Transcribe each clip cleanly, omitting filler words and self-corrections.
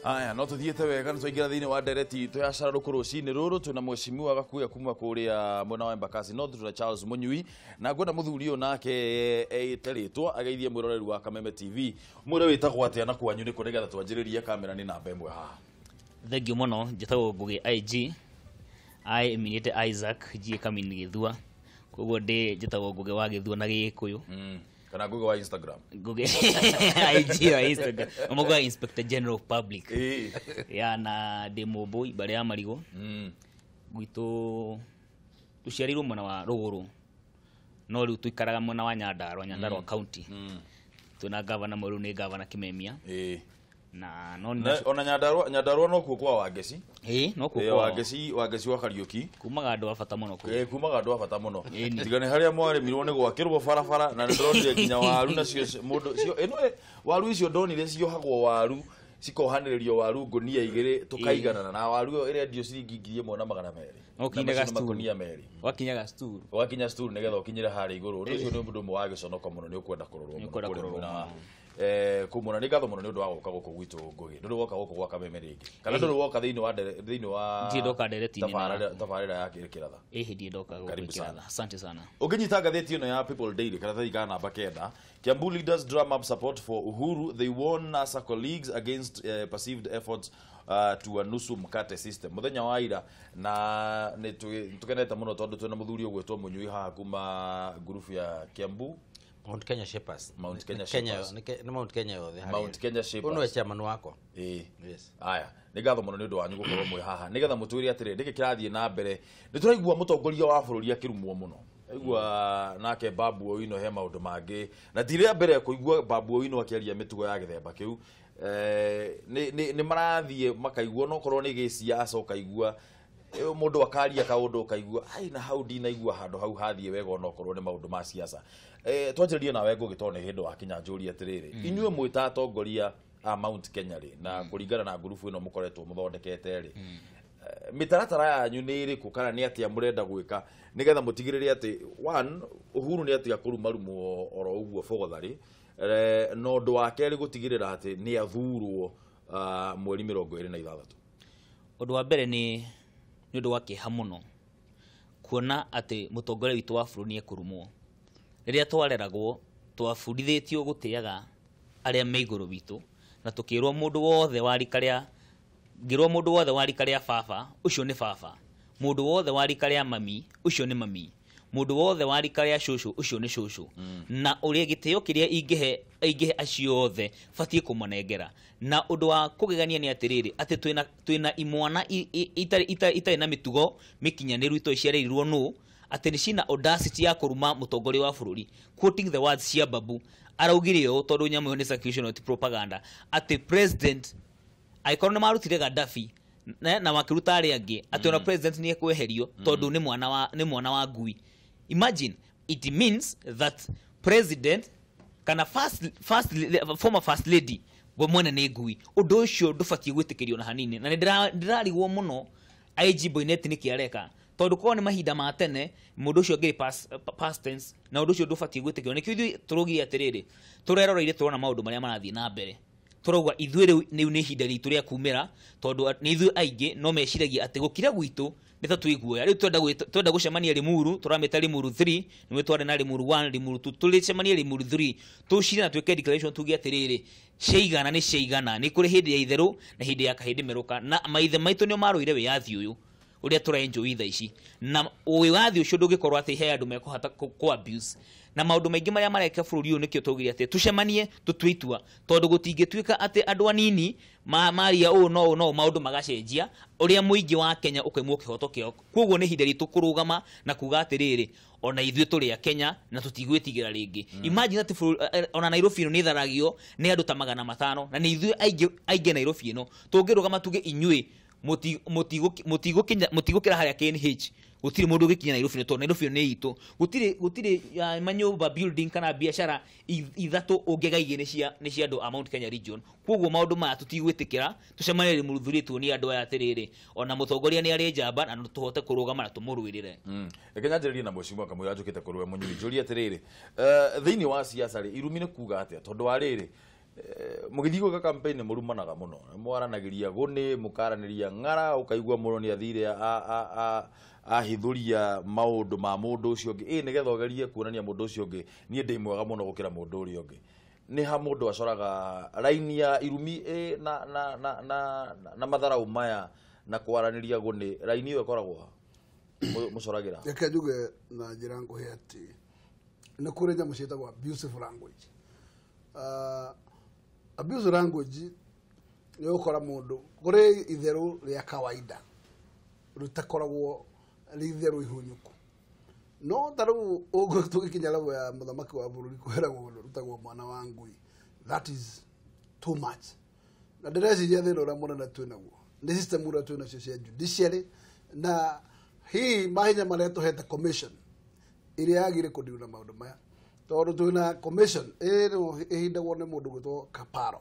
Aya, no tuthiĩte wega nĩ twaingĩra thĩinĩ wa ndereti itũ ya cararũkũ rũcinĩ rũrũ. Twĩna mheshimiwa Gakuya kuma kũrĩa mwena wa Embakasi North, twĩna Charles Mũnyui, na ngwenda mũthuri ũyũ nake eĩte rĩtwa ageithie mwĩroreri wa Kameme TV. Mwĩre wĩtagwo atĩa na kwanyu nĩkũ, nĩgetha twanjĩrĩrie kamera nĩ namba ĩmwe haha. Thank you mũno. Njĩtagwo Ngũgĩ IG. I eminĩte Isaac G Kamini Gĩthua, koguo ndĩ njĩtagwo Ngũgĩ wa Gĩthua na Gĩkũyũ. Kana Ngũgĩ wa Instagram. Ngũgĩ IG wa Instagram, Mũgũgĩ wa Inspector General of Public. Ya na ndĩ Mũmbũi mbarĩ ya Marigũ. Gwitũ tũciarĩirwo mwena wa Rũgũrũ, no rĩu tũikaraga mwena wa Nyandarua, Nyandarua County. Twĩna gavana mwerũ, nĩ Gavana Kimemia. Na no Ona Nyandarua, Nyandarua nokuo kwa Wangeci. Ĩĩ, no kuo kwao. Wangeci, Wangeci wa Kariũki. Kumaga andũ a bata mũno kũu. Kumaga andũ a bata mũno. Ĩni. Tiga nĩ harĩa mwarĩmirwo nĩ gwakĩrwo barabara, na nĩ ndĩronire nginya waru nacio mũndũ cio ĩno waru icio ndonire ciohagwo, waru cikohanĩrĩrio, waru ngũnia igĩrĩ tũkaiganana, na waru ĩyo ĩrendio ciringi 1200. No ũkinye Na macio nĩ gacturu. makũnia merĩ. Wakinya gacturu. Wakinya sturu nĩgetha ũkinyĩre harĩa igũrũ. Ũndũ ũcio nĩ ũndũ ũmwe wa gĩconoko mũno, nĩ ũkwenda kũrorwo mũno Ũkwenda kũrĩa kũrorwo mwena wa mũno. kũu mwena. Nĩ ngatho mũno nĩ ũndũ wa gũka gũkũ gwitũ, Ngũgĩ. Ndũrĩ woka gũkũ gwa Kameme rĩngĩ, kana ndũrĩ woka thĩinĩ wa thĩinĩ wa Ndirĩ ndoka ndereti-inĩ tabarĩra ya Kĩratha? Ĩhĩ, ndirĩ ndoka gũkũ Karibu Kĩratha. sana. Asante sana. Ũngĩnyita ngathĩti ĩno ya People Daily, karatathi ka namba 9, Kiambu leaders drum up support for Uhuru. They warn NASA colleagues against perceived efforts to a nusu mkate system. Mũthenya wa ira, na nĩ tũkenete mũno tondũ twĩna mũthuri ũgwĩtwo Mũnyui haha kuma ngurubu ya Kiambu Mount Kenya Shapers. Mount Kenya Nĩ Kenya Shapers. nĩ Mount Kenya yothe harĩa. Mount Kenya Ũyũ Shapers. nĩwe chairman wakwa. Ĩĩ. Yes. Aya, nĩ ngatho mũno nĩ ũndũ wanyu gũkorwo mwĩ haha nĩgetha mũtwĩre atĩrĩ, nĩkĩ kĩrathiĩ na mbere. Nĩ tũraigua mũtongoria wa bũrũri akĩrumwo mũno, aigua nake Babu Owino he maũndũ mangĩ, na ti rĩa mbere kũigua Babu Owino akĩaria mĩtugo ya gĩthemba kĩu. Nĩ marathiĩ makaigua, no korwo nĩ gĩciaca ũkaigua mũndũ akaria kaũndũ ũkaigua ai na hau ndinaigua handũ hau hathiĩ wega, onokorwo nĩ maũndũ ma siasa. Twanjĩrĩrie nawe Ngũgĩ, tondũ nĩ hĩndĩ wakinya, njũrie atĩrĩrĩ, inyuĩ mwĩ ta atongoria a Mount Kenya rĩ, na kũringana na ngurubu ĩno mũkoretwo mũthondekete rĩ, mĩtaratara yanyu nĩ ĩrĩkũ, kana nĩ atĩa mũrenda gwĩka nĩgetha mũtigĩrĩre atĩ one, Uhuru nĩ atiga kũrumarumwo oro ũguo bogotharĩ, na ũndũ wa kerĩ gũtigĩrĩra atĩ nĩ athurwo mweri 26? Ũndũ wa mbere, nĩ ũndũ wa kĩeha mũno kuona atĩ mũtongoria witũ wa bũrũri nĩ ekũrumwo. Rĩrĩa twareragwo, twabundithĩtio gũtĩaga arĩa me igũrũ witũ, na tũkĩrwo mũndũ wothe wa rika rĩa, ngĩrwo mũndũ wothe wa rika rĩa baba, ũcio nĩ baba, mũndũ wothe wa rika rĩa mami, ũcio nĩ mami, mũndũ wothe wa rika rĩa cũcũ, ũcio nĩ cũcũ. Na ũrĩa gĩtĩo kĩrĩa ingĩhe acio othe batiĩ kũmanengera. Na ũndũ wa kũgegania nĩ atĩrĩrĩ, atĩ twĩna imwana itarĩ na mĩtugo mĩkinyanĩru, itoĩ ciarĩrirwo nũ, atĩ nĩ cina audacity ya kũruma mũtongoria wa bũrũri. Quoting the words cia Babu, araugire ũũ, tondũ nyamũ ĩyo nĩ circulation, not propaganda, atĩ president angĩkorwo nĩ marutire Gaddafi na makĩruta arĩa angĩ, atĩ ona president nĩ ekweherio tondũ nĩ mwana wa ngui. Imagine, it means that president kana first former first lady we mwene nĩ ngui. Ũndũ ũcio ndũbatiĩ gwĩtĩkĩrio na hanini, na nĩ ndĩrarigwo mũno IG Boinnet nĩkĩ areka, tondũ korwo nĩ mahinda ma tene mũndũ ũcio angĩrĩ past tense, na ũndũ ũcio ndũbatiĩ gwĩtĩkĩrio. Nĩkĩo ithuĩ tũraugire atĩrĩrĩ, tũreroreire, tũrona maũndũ marĩa marathiĩ na mbere, tũrauga ithuĩ rĩu nĩ ihinda ritũ rĩa kumĩra, tondũ nĩ ithuĩ aingĩ no meciragia atĩ gũkira gwitũ nĩ ta twĩ guoya. Rĩu twenda gũcemania Limuru, tũramĩta Limuru 3, nĩwe twarĩ na Limuru 1, Limuru 2, tũrĩcemanie Limuru 3, tũcire na twĩke declaration, tuge atĩrĩrĩ, ciaigana nĩ ciaigana. Nĩ kũrĩ hĩndĩ ya itherũ na hĩndĩ ya kahĩndĩ merũka, na maithe maitũ nĩo marũire wĩyathi ũyũ ũrĩa tũraenjoy thaa ici, na wĩyathi ũcio ndũngĩkorwo atĩ he andũ mekũhota kũ abuse na maũndũ maingĩ marĩa mareka bũrũri ũyũ. Nĩkĩo twaugire atĩ tũcemanie tũtue itua, tondũ gũtingĩtuĩka atĩ andũ anini maria ũũ no ũũ no ũũ, maũndũ magacenjia ũrĩa mũingĩ wa Kenya ũkaimwo kĩhoto kĩao. Koguo nĩ ihinda ritũ kũrũgama na kuga atĩrĩrĩ, ona ithuĩ tũrĩ a Kenya na tũtigwĩtigĩra rĩngĩ. Imagine atĩ ona Nairobi ĩno nĩ ĩtharagio nĩ andũ ta 500, na nĩ ithuĩ aingĩ aingĩ Nairobi ĩno. Tũngĩrũgama tuge inyuĩ mũtigũkĩra harĩa KNH, gũtirĩ mũndũ ũgĩkinya Nairobi ĩno, tondũ Nairobi ĩno nĩ itũ. Gũtirĩ manyũmba, building kana biacara ithatũ ũngĩga igĩrĩ nĩ cia andũ a Mount Kenya region. Koguo maũndũ maya tũtigwĩtĩkĩra. Tũcemanie Limuru tuonie andũ aya atĩrĩrĩ, ona mũtongoria nĩ arĩ njamba, na tũhote kũrũgama na tũmũrũĩrĩre. Reke nyanjĩrĩrie na mheshimiwa kamũira njũkĩte kũrĩ we Mũnyui, njũrie atĩrĩrĩ, thĩinĩ wa siasa rĩ, irumi nĩ kuga atĩa? Tondũ wa rĩrĩ, Mũgĩthiĩ gwĩka campaign nĩ mũrumanaga mũno, mwaranagĩria gũnĩ, mũkaranĩria ng'ara, ũkaigua mũno nĩ athire ahithũria maũndũ ma mũndũ ũcio ũngĩ, ĩ nĩgetha ũgerie kuonania mũndũ ũcio ũngĩ niĩ ndĩ mwega mũno gũkĩra mũndũ ũrĩa ũngĩ. Nĩ ha mũndũ acoraga raini ya irumi ĩ na na na na na matharau maya na kwaranĩria gũnĩ, raini ĩyo ĩkoragwo ha mũcoragĩra? Reke njuge na njĩra nguhĩ atĩ nĩ kũrĩ nyamũ ciĩtagwo abusive language. Abusive language nĩ ũgũkora mũndũ kũrĩ itherũ rĩa kawaida rĩtakoragwo rĩ itherũ ihunyũku, no ta rĩu ũguo tũgĩkinya level ya mũthamaki wa bũrũri kwĩragwo rutagwo mwana wa ngui, that is too much. Na ndĩreciria thĩna ũrĩa mũnene twĩ naguo nĩ system ũrĩa twĩ nacio cia judiciary, na hihi mahinya marĩa tũhete commission ĩrĩa yagĩrĩire kũdeal na maũndũ maya, tondũ twĩna commission ĩno ĩhindagwo nĩ mũndũ gwĩtwo Kaparo,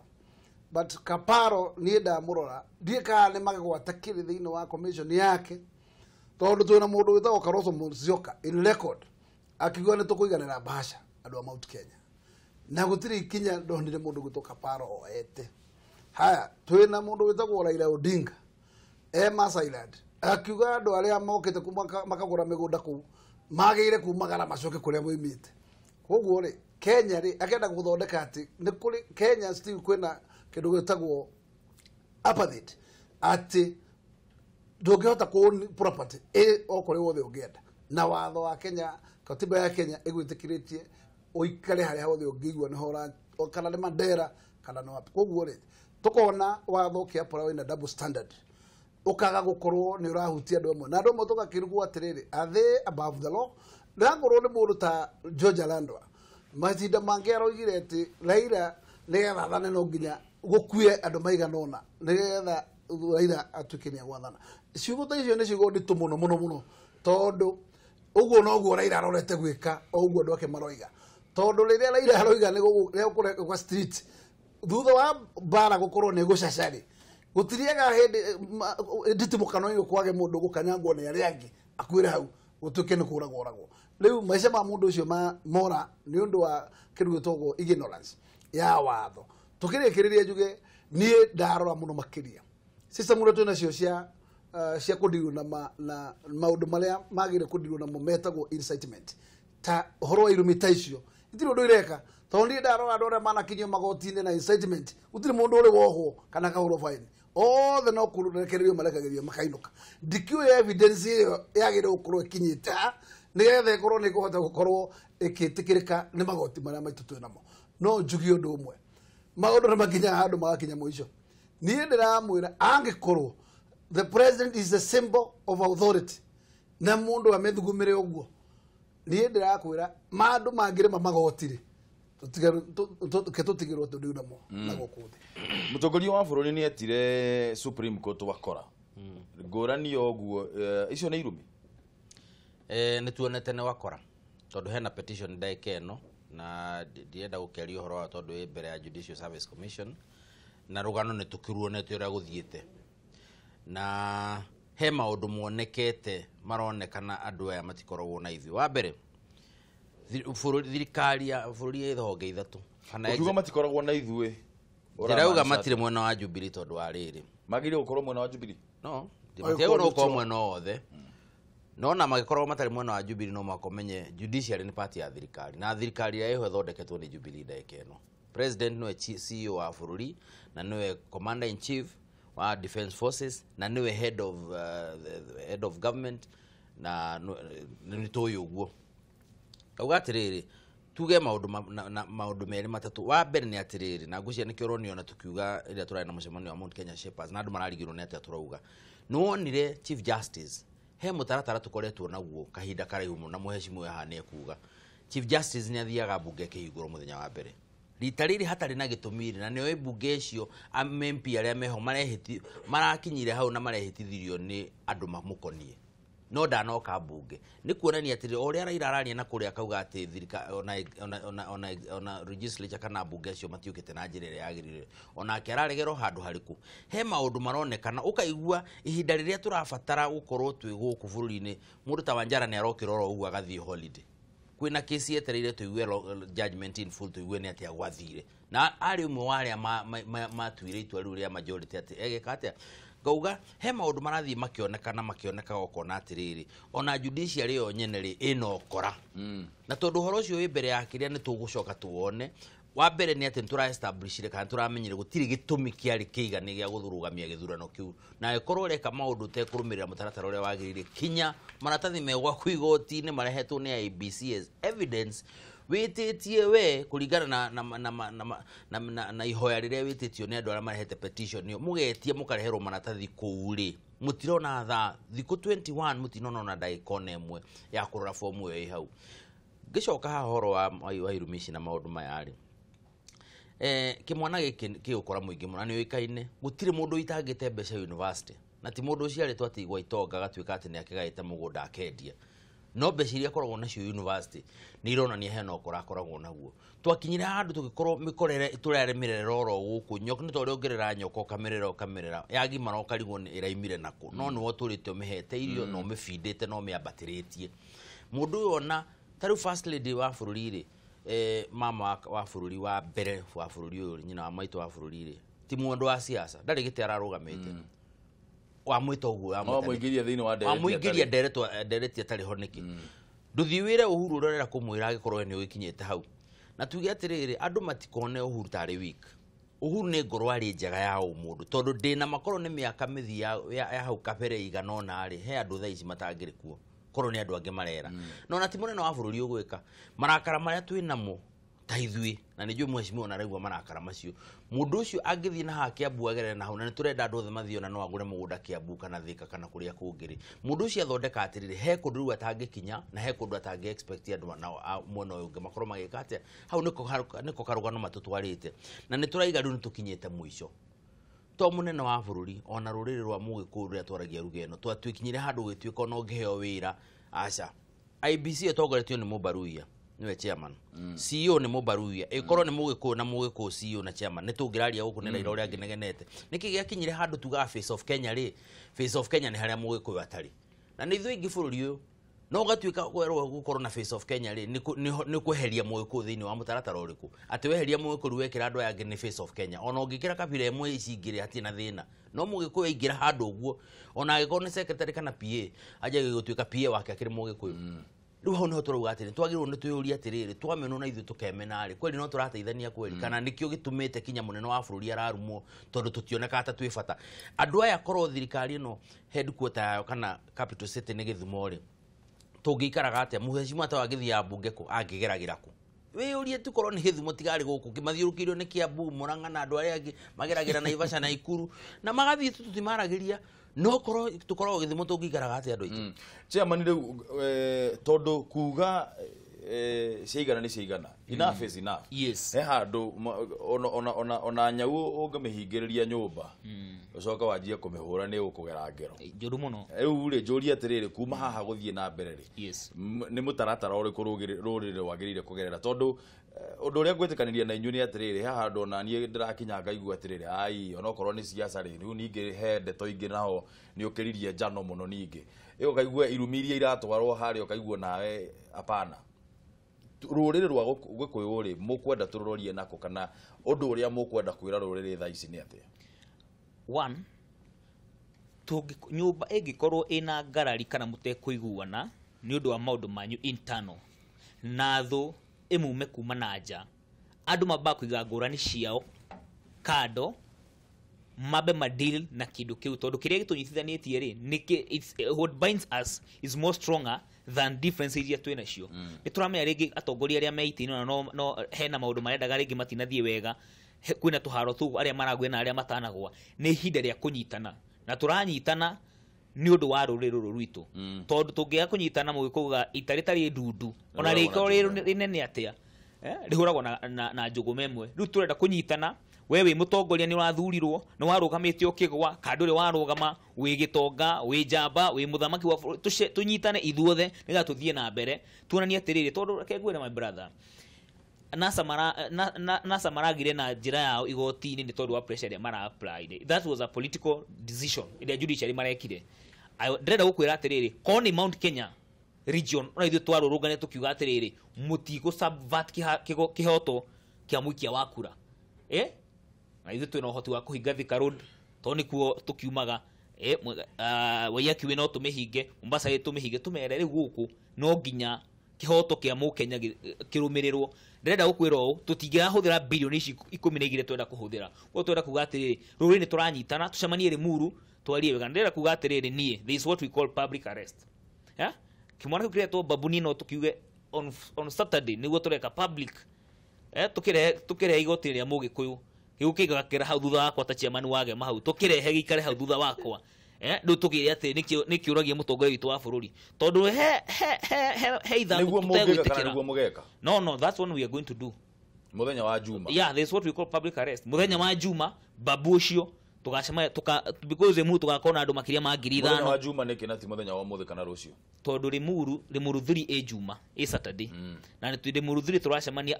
but Kaparo niĩ ndamũrora ndiĩ kana nĩ magwata kĩrĩ thĩinĩ wa commission yake, tondũ twĩna mũndũ wĩtagwo Kalonzo Musyoka in record akiuga nĩ tũkũiganĩra bahasha andũ a Mount Kenya, na gũtirĩ ikinya ndonire mũndũ gwĩtwo Kaparo oete. Haya, twĩna mũndũ wĩtagwo Raila Odinga e Maasailand akiuga andũ arĩa mokĩte makagũra mĩgũnda kũu magĩire kumagara macoke kũrĩa moimĩte. Koguo rĩ, Kenya rĩ akenda gũthondeka atĩ nĩ kũrĩ Kenya still kwĩna kĩndũ gĩtagwo apartheid, atĩ ndũngĩhota kũ property ĩ o kũrĩa wothe ũngĩenda, na watho wa Kenya, katiba ya Kenya ĩgwĩtĩkĩrĩtie ũikare harĩa hothe ũngĩigua nĩho, kana nĩ Mandera kana nĩ wapi. Koguo rĩ, tũkona watho ũkĩapply wĩna double standard, ũkaga gũkorwo nĩ ũrahutia andũ amwe, na andũ amwe tũgakĩrigwo atĩrĩrĩ, are they above the law? Ndĩrakorwo nĩ mũndũ ta George Alandwa mahinda mangĩ aroigire atĩ Raila nĩgetha athane no nginya gũkue andũ maigana ũna nĩgetha Raila atuĩke nĩ agwathana. Ciugo ta icio nĩ ciugo nditũ mũno mũno mũno, tondũ ũguo noguo Raila arorete gwĩka, o ũguo andũ ake maroiga, tondũ rĩrĩa Raila aroiga nĩ gũkũ street thutha wa mbara gũkorwo nĩ gũcaca rĩ, gũtiriaga hĩndĩ nditimũkano-inĩ kwage mũndũ gũkanyangwo nĩ arĩa angĩ akuĩre hau gũtuĩke nĩ kũragwo oragwo. Rĩu maica ma mũndũ ũcio mora nĩ ũndũ wa kĩndũ gĩtagwo ignorance ya watho. Tũkĩrĩkĩrĩria njuge niĩ ndarora mũno makĩria system ũrĩa twĩ nacio cia kũdeal na maũndũ marĩa magĩrĩire kũdeal namo metagwo incitement, ta ũhoro wa irumi ta icio itirĩ ũndũ ireka, tondũ niĩ ndarora andũ arĩa manakinyio magoti-inĩ na incitement gũtirĩ mũndũ ũrĩ wohwo kana akahũrwo fine, othe no kũrekererio marekagĩrio makainũka. Ndikĩũĩ evidence ĩyo yagĩrĩire gũkorwo ĩkinyĩte ha nĩgetha ĩkorwo nĩ ĩkũhota gũkorwo ĩkĩtĩkĩrĩka nĩ magoti marĩa maitũ twĩ namo. No njuge ũndũ ũmwe, maũndũ nĩ makinyaga handũ magakinya mũico. Niĩ ndĩramwĩra angĩkorwo the president is the symbol of authority na mũndũ amethugumĩre ũguo, niĩ ndĩrakwĩra mandũ mangĩrĩma magoti rĩ, tũtigĩrwo tũndũ namo na gũkũ thĩ. Mũtongoria wa bũrũri nĩ etire Supreme Court wakora ngũrani ũguo, icio nĩ irumi. Nĩ tuonete nĩ wakora, tondũ hena petition ndagĩka ĩno na ndirenda gũkĩaria ũhoro wa tondũ ĩ mbere ya Judicial Service Commission, na rũgano nĩ tũkĩruonete ũrĩa gũthiĩte, na he maũndũ monekete maronekana andũ aya matikoragwo na ithuĩ. Wa mbere, thirikari ya bũrũri ĩ honge ithatũ, ũkiuga matikoragwo na ithuĩ, ndĩrauga matirĩ mwena wa Jubilee tondũ wa rĩrĩ magĩrĩire gũkorwo mwena wa Jubilee, no matiagĩrĩirwo gũkorwo mwena wothe, no na magĩkorwo matarĩ mwena wa Jubilee no mũhaka ũmenye judiciary nĩ part ya thirikari, na thirikari ĩrĩa ĩho ĩthondeketwo nĩ Jubilee ndagĩka ĩno. President nĩwe CEO wa bũrũri, na nĩwe commander in chief wa defense forces, na nĩwe head of government, na nĩ tũĩ ũguo. Auga atĩrĩrĩ, tuge maũndũ maũndũ merĩ matatũ. Wa mbere nĩ atĩrĩrĩ, na ngwĩciria nĩkĩo ũronio na tũkiuga rĩrĩa tũrarĩ na mũcemanio wa Mount Kenya Shepherds, na andũ mararigirwo nĩ atĩa tũrauga. Nĩ wonire Chief Justice, he mũtaratara tũkoretwo naguo kahinda karaihu mũno, na mũhecimu haha nĩ ekuga Chief Justice nĩ athiaga mbunge akĩhingũrwo mũthenya wa mbere. Rita rĩrĩ hatarĩ na gĩtũmi rĩ, na nĩoĩ mbunge icio MP arĩa meho marakinyire hau na marehĩtithirio nĩ andũ mamũkonie, no ndanoka mbunge. Nĩ kuonania atĩrĩ, o ũrĩa Raila araria na kũrĩa akauga atĩ thirikari ona legislature kana mbunge acio matiũkĩte na njĩra ĩrĩa yagĩrĩire, onake araregerwo handũ harĩkũ. He maũndũ maronekana ũkaigua ihinda rĩrĩa tũrabatara gũkorwo twĩ gũkũ bũrũri-inĩ, mũndũ ta Wanjara nĩ arokĩra oro ũguo agathiĩ holiday. Kwĩna kesi yetereire tũigue judgment in full, tũigue nĩ atĩa gwathire. Na arĩ ũmwe wa arĩa matuire itua rĩu rĩa majority atĩ egeka atĩa. Ngauga he maũndũ marathiĩ makĩonekana makĩonekaga, ũkona atĩrĩrĩ, ona judiciary ĩyo nyene rĩ ĩna ũkora. Na tondũ ũhoro ũcio wĩ mbere ya kĩrĩa nĩ tũgũcoka tuwone. Wa mbere nĩ atĩ nĩ tũra establishire kana tũramenyire gũtirĩ gĩtũmi kĩarĩ kĩiganu gĩa gũthurũgamia gĩthurano kĩu, na angĩkorwo ũreka maũndũ ũtekũrũmĩrĩra mũtaratara ũrĩa wagĩrĩire, kinya maratathi me gwaku igoti-inĩ marehetwo nĩ IEBC as evidence, wĩtĩtie we kũringana na ihoya rĩrĩa wĩtĩtio nĩ andũ arĩa marehete petition ĩyo, mũgetie mũkareherwo maratathi kũu rĩ, mũtirona thaa thikũ 21, mũtinona ona ndagĩka ona ĩmwe ya kũrora fomu ĩyo ĩ hau. Ngĩcoka haha ũhoro wa irumi ici na maũndũ maya rĩ, kĩmwana gĩkĩ kĩgũkora mũingĩ mũno na nĩ ũĩkaine gũtirĩ mũndũ ũitangĩte mbeca university, na ti mũndũ ũciarĩtwo atĩ igwa itonga agatuĩka atĩ nĩ akĩgaĩte mũgũnda akendia, no mbeca iria akoragwo nacio university nĩ ironania hena ũkora akoragwo naguo. Twakinyire handũ tũgĩkorwo mĩkorere tũrarĩmĩrera oro gũkũ nyoka, nĩ ta ũrĩa ũngĩrera nyoka ũkamĩrera ũkamĩrera yagimara ũkarigwo nĩ ĩraimire nakũ, no nĩwe ũtũrĩte ũmĩhete irio na ũmĩbindĩte na ũmĩambatĩrĩtie. Mũndũ ũyũ ona ta rĩu first lady wa bũrũri rĩ, mama wa bũrũri wa mbere wa bũrũri ũyũ, nyina wa maitũ wa bũrũri rĩ, ti mũndũ wa siasa, ndarĩ gĩtĩ ararũgamĩte. Wamwĩta ũguo No mũingĩria thĩinĩ wa ndereti wamũingĩria atarĩ. Ndereti atarĩ ho nĩkĩ? Ndũthiĩ wĩre Uhuru ũrĩa ũrenda kũmwĩra angĩkorwo we nĩ ũgĩkinyĩte hau. Na tuge atĩrĩrĩ, andũ matikone Uhuru tarĩ weak. Uhuru nĩ ngoro arĩ njega ya ũmũndũ, tondũ ndĩna makorwo nĩ mĩaka mĩthi ya hau kabere igana ũna rĩ, he andũ thaa ici matangĩrĩ kuo, korwo nĩ andũ angĩ marera. Na ona ti mũnene wa bũrũri ũgwĩka marakara marĩa twĩ namo ta ithuĩ, na nĩ njũĩ mheshimiwa ona araigua marakara macio. Mũndũ ũcio angĩthiĩ na haha Kiambu agerere na hau, na nĩ tũrenda andũ othe mathiĩ, ona no agũre mũgũnda Kiambu kana Thika kana kũrĩa kũngĩ rĩ, mũndũ ũcio athondeka atĩrĩrĩ, he kũndũ rĩu atangĩkinya na he kũndũ atangĩ expect andũ nao a mwena ũyũ ũngĩ makorwo magĩka atĩa. Hau nĩko karũgano matũtwarĩte, na nĩ tũraiga rĩu nĩ tũkinyĩte mũico. To mũnene wa bũrũri, ona rũrĩrĩ rwa mũgĩkũyũ rũrĩa twaragia ruga ĩno, twatuĩkinyire handũ gũgĩtuĩka ona ũngĩheo wĩra aca. IEBC ĩtongoretio nĩ Mũmbaruia, nĩwe chairman. CEO nĩ Mũmbaruia, ĩkorwo nĩ mũgĩkũyũ na mũgĩkũyũ CEO na chairman, nĩ tũngĩraria gũkũ nĩ Raila ũrĩa angĩnegenete. Nĩkĩ gĩakinyire handũ tugaga Face of Kenya rĩ? Face of Kenya nĩ harĩa mũgĩkũyũ atarĩ, na nĩ ithuĩ aingĩ bũrũri ũyũ, no ũgatuĩka werwo gũkorwo na Face of Kenya rĩ, nĩ kweheria mũgĩkũyũ thĩinĩ wa mũtaratara ũrĩkũ? Atĩ weheria mũgĩkũyũ rĩu wekĩra andũ aya angĩ nĩ Face of Kenya. Ona ũngĩkĩra kabira ĩmwe ici ingĩ rĩ, hatirĩ na thĩna, no mũgĩkũyũ aingĩra handũ ũguo, ona angĩkorwo nĩ secretary kana PA, anjagia gũtuĩka PA wake akĩrĩ mũgĩkũyũ. Rĩu hau nĩho tũrauga atĩrĩ, twagĩrĩirwo nĩ twĩyũrie atĩrĩrĩ, twamenwo na ithuĩ tũkemena rĩ, kweli no tũrateithania kweli, kana nĩkĩo gĩtũmĩte kinya mũnene wa bũrũri ararumwo, tondũ tũtionekaga ta twĩ bata? Andũ aya, korwo thirikari ĩno headquarter yayo kana capital city nĩ Gĩthumo rĩ, tũngĩikaraga atĩa? Mũhecimiwa ta wangĩthiaga mbunge kũ? Angĩgeragĩra kũ? Wĩyũrie tu, korwo nĩ Gĩthumo tigarĩ gũkũ kĩmathiũrũkĩirio nĩ Kiambu, Murang'a na andũ arĩa angĩ mageragĩra Naivasha na Ikuru na magathiĩ tu, tũtimaragĩria, no korwo tũkoragwo Gĩthumo tũngĩikaraga atĩa andũ aitũ? Chairman, rĩu tondũ kuga ciaigana nĩ ciaigana, enough is enough. Yes. He handũ ona nyau ũngĩmĩhingĩrĩria nyũmba ũcoke wanjie kũmĩhũra, nĩ ũkũgera ngero Njũru mũno. Rĩu rĩ, njũrie atĩrĩrĩ, kuma haha gũthiĩ na mbere rĩ, nĩ mũtaratara ũrĩkũ rũrĩrĩ rwagĩrĩire kũgerera? Tondũ ũndũ ũrĩa ngwĩtĩkanĩria na inyuĩ nĩ atĩrĩrĩ, haha handũ ona niĩ ndĩrakinya ngaigua atĩrĩrĩ, ai, onokorwo nĩ siasa rĩ, rĩu ningĩ he ndeto ingĩ naho nĩ ũkĩririe njano mũno, ningĩ ĩyo ũkaigua irumi iria iratwarwo harĩa, ũkaigua nawe hapana. Rũrĩrĩ rwa Gĩkũyũ rĩ, mũkwenda tũrũrorie nako, kana ũndũ ũrĩa mũkwenda kwĩra rũrĩrĩ thaa ici nĩ atĩa? One, nyũmba ĩngĩkorwo ĩna ngarari kana mũtekũiguana nĩ ũndũ wa maũndũ manyu internal, na thũ ĩmume kuma na nja, andũ mambaga kũiga ngũrani ciao kando, mambe ma deal na kĩndũ kĩu, tondũ kĩrĩa gĩtũnyitithanĩtie rĩ nĩkĩ what binds us is more stronger than difference iria twĩ nacio. Nĩ tũramenya rĩngĩ atongoria arĩa me itĩ-inĩ ona no hena maũndũ marendaga rĩngĩ matinathiĩ wega, kwĩna tũharo tũu arĩa maragua na arĩa matanagwa. Nĩ ihinda rĩa kũnyitana, na tũranyitana nĩ ũndũ wa rũrĩrĩ rũrũ rwitũ, tondũ tũngĩaga kũnyitana, mũgĩkũga ita rĩtarĩ ndundu ona Rĩhũragwo na rĩkorwo njũgũma. rĩ rĩnene atĩa, rĩhũragwo na njũgũma ĩmwe. Rĩu tũrenda kũnyitana. We wĩ mũtongoria, nĩ ũrathurirwo, nĩ warũgamĩte ũkĩgwa, kana ndũrĩ warũgama, wĩ gĩtonga, wĩ njamba, wĩ mũthamaki wa bũrũri, tũnyitane ithuothe nĩgetha tũthiĩ na mbere, tuonanie atĩrĩrĩ, tondũ reke ngwĩre, my brother, NASA NASA maragire na njĩra yao igoti-inĩ nĩ tondũ wa pressure ĩrĩa mara applied. That was a political decision ĩrĩa judiciary marekire. Ndĩrenda gũkwĩra atĩrĩrĩ, korwo nĩ Mount Kenya Region ona ithuĩ twarũrũngane tũkiuga atĩrĩrĩ mũtigũ subvert kĩhoto kĩa mũikia wa kura na ithuĩ twĩna ũhoti wa kũhinga Thika Road tondũ nĩkuo tũkiumaga Waiyaki no tũmĩhinge Mombasa tũmĩhinge tũmere rĩu gũkũ no nginya kĩhoto kĩa mũkenya kĩrũmĩrĩrwo. Ndĩrenda gũkwĩra ũũ tũtingĩrahũthĩra bilioni ici 12 twenda kũhũthĩra. Koguo twenda kuga atĩrĩrĩ rũrĩrĩ nĩ tũranyitana tũcemanie Limuru twarie wega. Ndĩrenda kuga atĩrĩrĩ niĩ this is what we call public arrest. Kĩmwana kĩu kĩretwo Babu niĩ no tũkiuge on Saturday nĩguo tũreka public tũkĩrehe igoti rĩa Mũgĩkũyũ gĩũkĩga kĩra hau thutha wakwa ta chairman wa Gema hau tũkĩrehe gĩikare hau thutha wakwa rĩu tũkĩre atĩ nĩkĩũragia mũtongoria witũ wa bũrũri tondũ he ithabu tũtegwĩtĩkĩra. Nĩguo mũgeka? No, that's what we are going to do mũthenya wa Juma. Yeah, this is what we call public arrest. Mũthenya wa Juma Babu ũcio tũgacemania because Limuru tũgakorwo na andũ makĩria ma 5,000. Mũthenya wa Juma nĩkĩ na ti mũthenya wa ũmũthĩ kana rũciũ? Tondũ Limuru 3 ĩ Juma ĩ Saturday na nĩ Limuru 3 tũracemania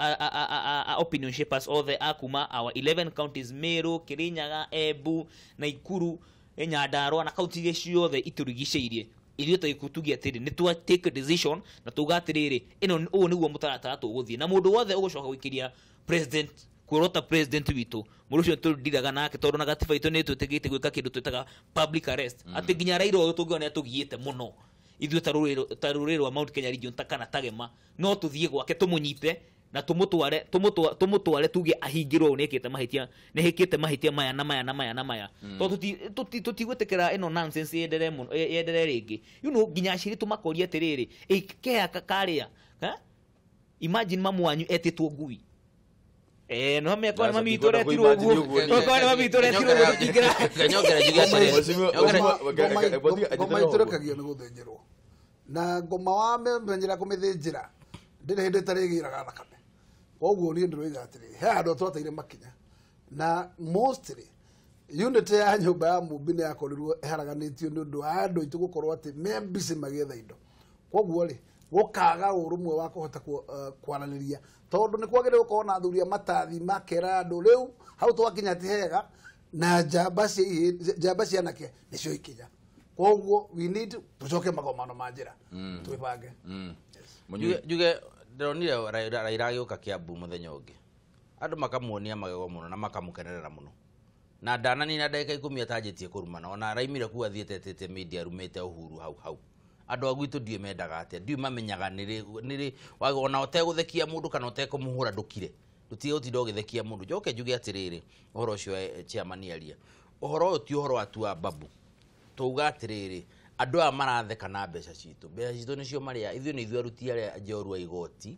opinion shapers othe a kuma our 11 counties Meru, Kirinyaga, Embu, Nakuru, Nyandarua na kaunti iria ciothe itũrigicĩirie. Ithuĩ tũgĩtugia atĩrĩ nĩ twa take a decision na tuga atĩrĩrĩ ĩno ũũ nĩguo mũtaratara tũgũthiĩ na mũndũ wothe ũgũcoka gũikĩria president kuorota president witũ mũndũ ũcio tũndiraga nake tondũ na gatiba itũ nĩ twĩtĩkĩte gwĩka kĩndũ twĩtaga public arrest atĩ nginya Raila ũyũ tũngĩona nĩatũgiĩte mũno ithuĩ ta rũrĩrĩ rwa Mount Kenya region ta kana Tagema no tũthiĩ gwake tũmũnyite na tũmũtware tuge ahingĩrwo ũũ nĩekĩte mahĩtia nĩhĩkĩte mahĩtia maya na maya na maya na maya tondũ tũtigwĩtĩkĩra ĩno nonsense ĩenderee rĩngĩ. You know nginya aciri tũmakorie atĩrĩrĩ kea karĩa imagine mamu wanyu etĩtwo ngui no mekwa mami witũ aretirwo ũguo mami witũ aretirwo ũguo tũtingĩra. Ngoma itũrekagio nĩ gũthĩnjĩrwo na ngoma wamenyera kũmĩthĩnjĩra ndĩrĩ hĩndĩ ĩtarĩgĩraga thakame. Koguo niĩ ndĩroiga atĩrĩ he handũ twateire makinya na mostly unit ya nyũmba ya Mumbi nĩ yakorirwo ĩharaganĩtio nĩ ũndũ wa andũ aitũ gũkorwo atĩ me busy magĩetha indo. Koguo rĩ gũkaga ũrũmwe wa kũhota kwaranĩria tondũ nĩ kwagĩrĩire gũkorwo na athuri a matathi makera andũ rĩu hau twakinya ti hega na njamba cia anake nĩcio ikinya. Koguo we need tũcoke magomano ma njĩra twĩbange. Njuge ndĩronire Raila agĩũka Kiambu mũthenya ũngĩ andũ makamuonia magego mũno na makamũkenerera mũno na ndananina ndagĩka 10 atanjĩtie kũrumana ona araimire kuu athiĩte etĩte media arumĩte Uhuru hau hau. Andũ a gwitũ ndiũĩ mendaga atĩa ndiũĩ mamenyaga nĩrĩ ona ũtegũthekia mũndũ kana ũtekũmũhũra ndũkire ndũtige gũtinda ũgĩthekia mũndũ. Njoke njuge atĩrĩrĩ ũhoro ũcio chairman aria ũhoro ũyũ ti ũhoro wa tu wa Babu tũuga atĩrĩrĩ andũ aya maratheka na mbeca citũ mbeca citũ nĩcio marĩa ithuĩ nĩ ithuĩ aruti arĩa njorua igoti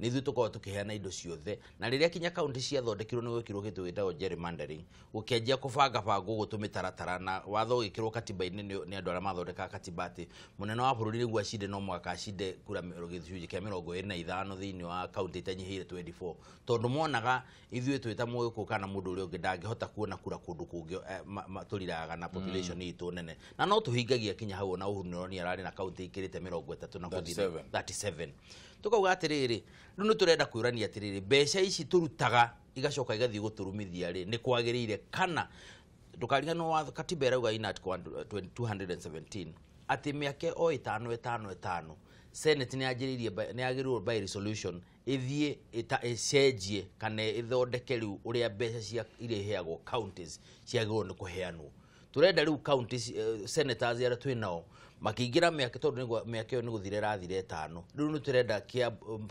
nĩ ithuĩ tũkoragwo tũkĩheana indo ciothe na rĩrĩa kinya kaunti ciathondekirwo nĩ gwĩkirwo kĩndũ gĩtagwo gerrymandering gũkĩanjia kũbangabangwo ũguo tũmĩtaratara na watho ũgĩkĩrwo katiba-inĩ nĩ andũ arĩa mathondekaga katiba atĩ mũnene wa bũrũri nĩguo acinde no mũhaka acinde kura gĩcunjĩ kĩa 25 thĩinĩ wa kaunti itanyihĩire 24 tondũ monaga ithuĩ twĩ ta Mũgĩkũyũ kana mũndũ ũrĩa ũngĩ ndangĩhota kuona kura kũndũ kũngĩ tũriraga na population itũ nene na no tũhingagia kinya hau ona Uhuru nĩũronire ararĩ na kaunti ikĩrĩte 30 na gũthiĩ 37. Tukauga atĩrĩrĩ rĩu nĩ tũrenda kwĩrania atĩrĩrĩ mbeca ici tũrutaga igacoka igathiĩ gũtũrumithia rĩ nĩ kwagĩrĩire kana ndũkariganĩrwo watho katiba ĩrauga in article 217 atĩ mĩaka o 5 5 5 Senate nĩ yanjĩrĩirie nĩ yagĩrĩirwo by resolution ĩthiĩ ĩcenjie kana ĩthondeke rĩu ũrĩa mbeca cia iria iheagwo counties ciagĩrĩirwo nĩ kũheanwo. Tũrenda rĩu counties senators arĩa twĩ nao makĩingĩra mĩaka tondũ mĩaka ĩyo nĩ gũthira ĩrathira 5 rĩu nĩ tũrenda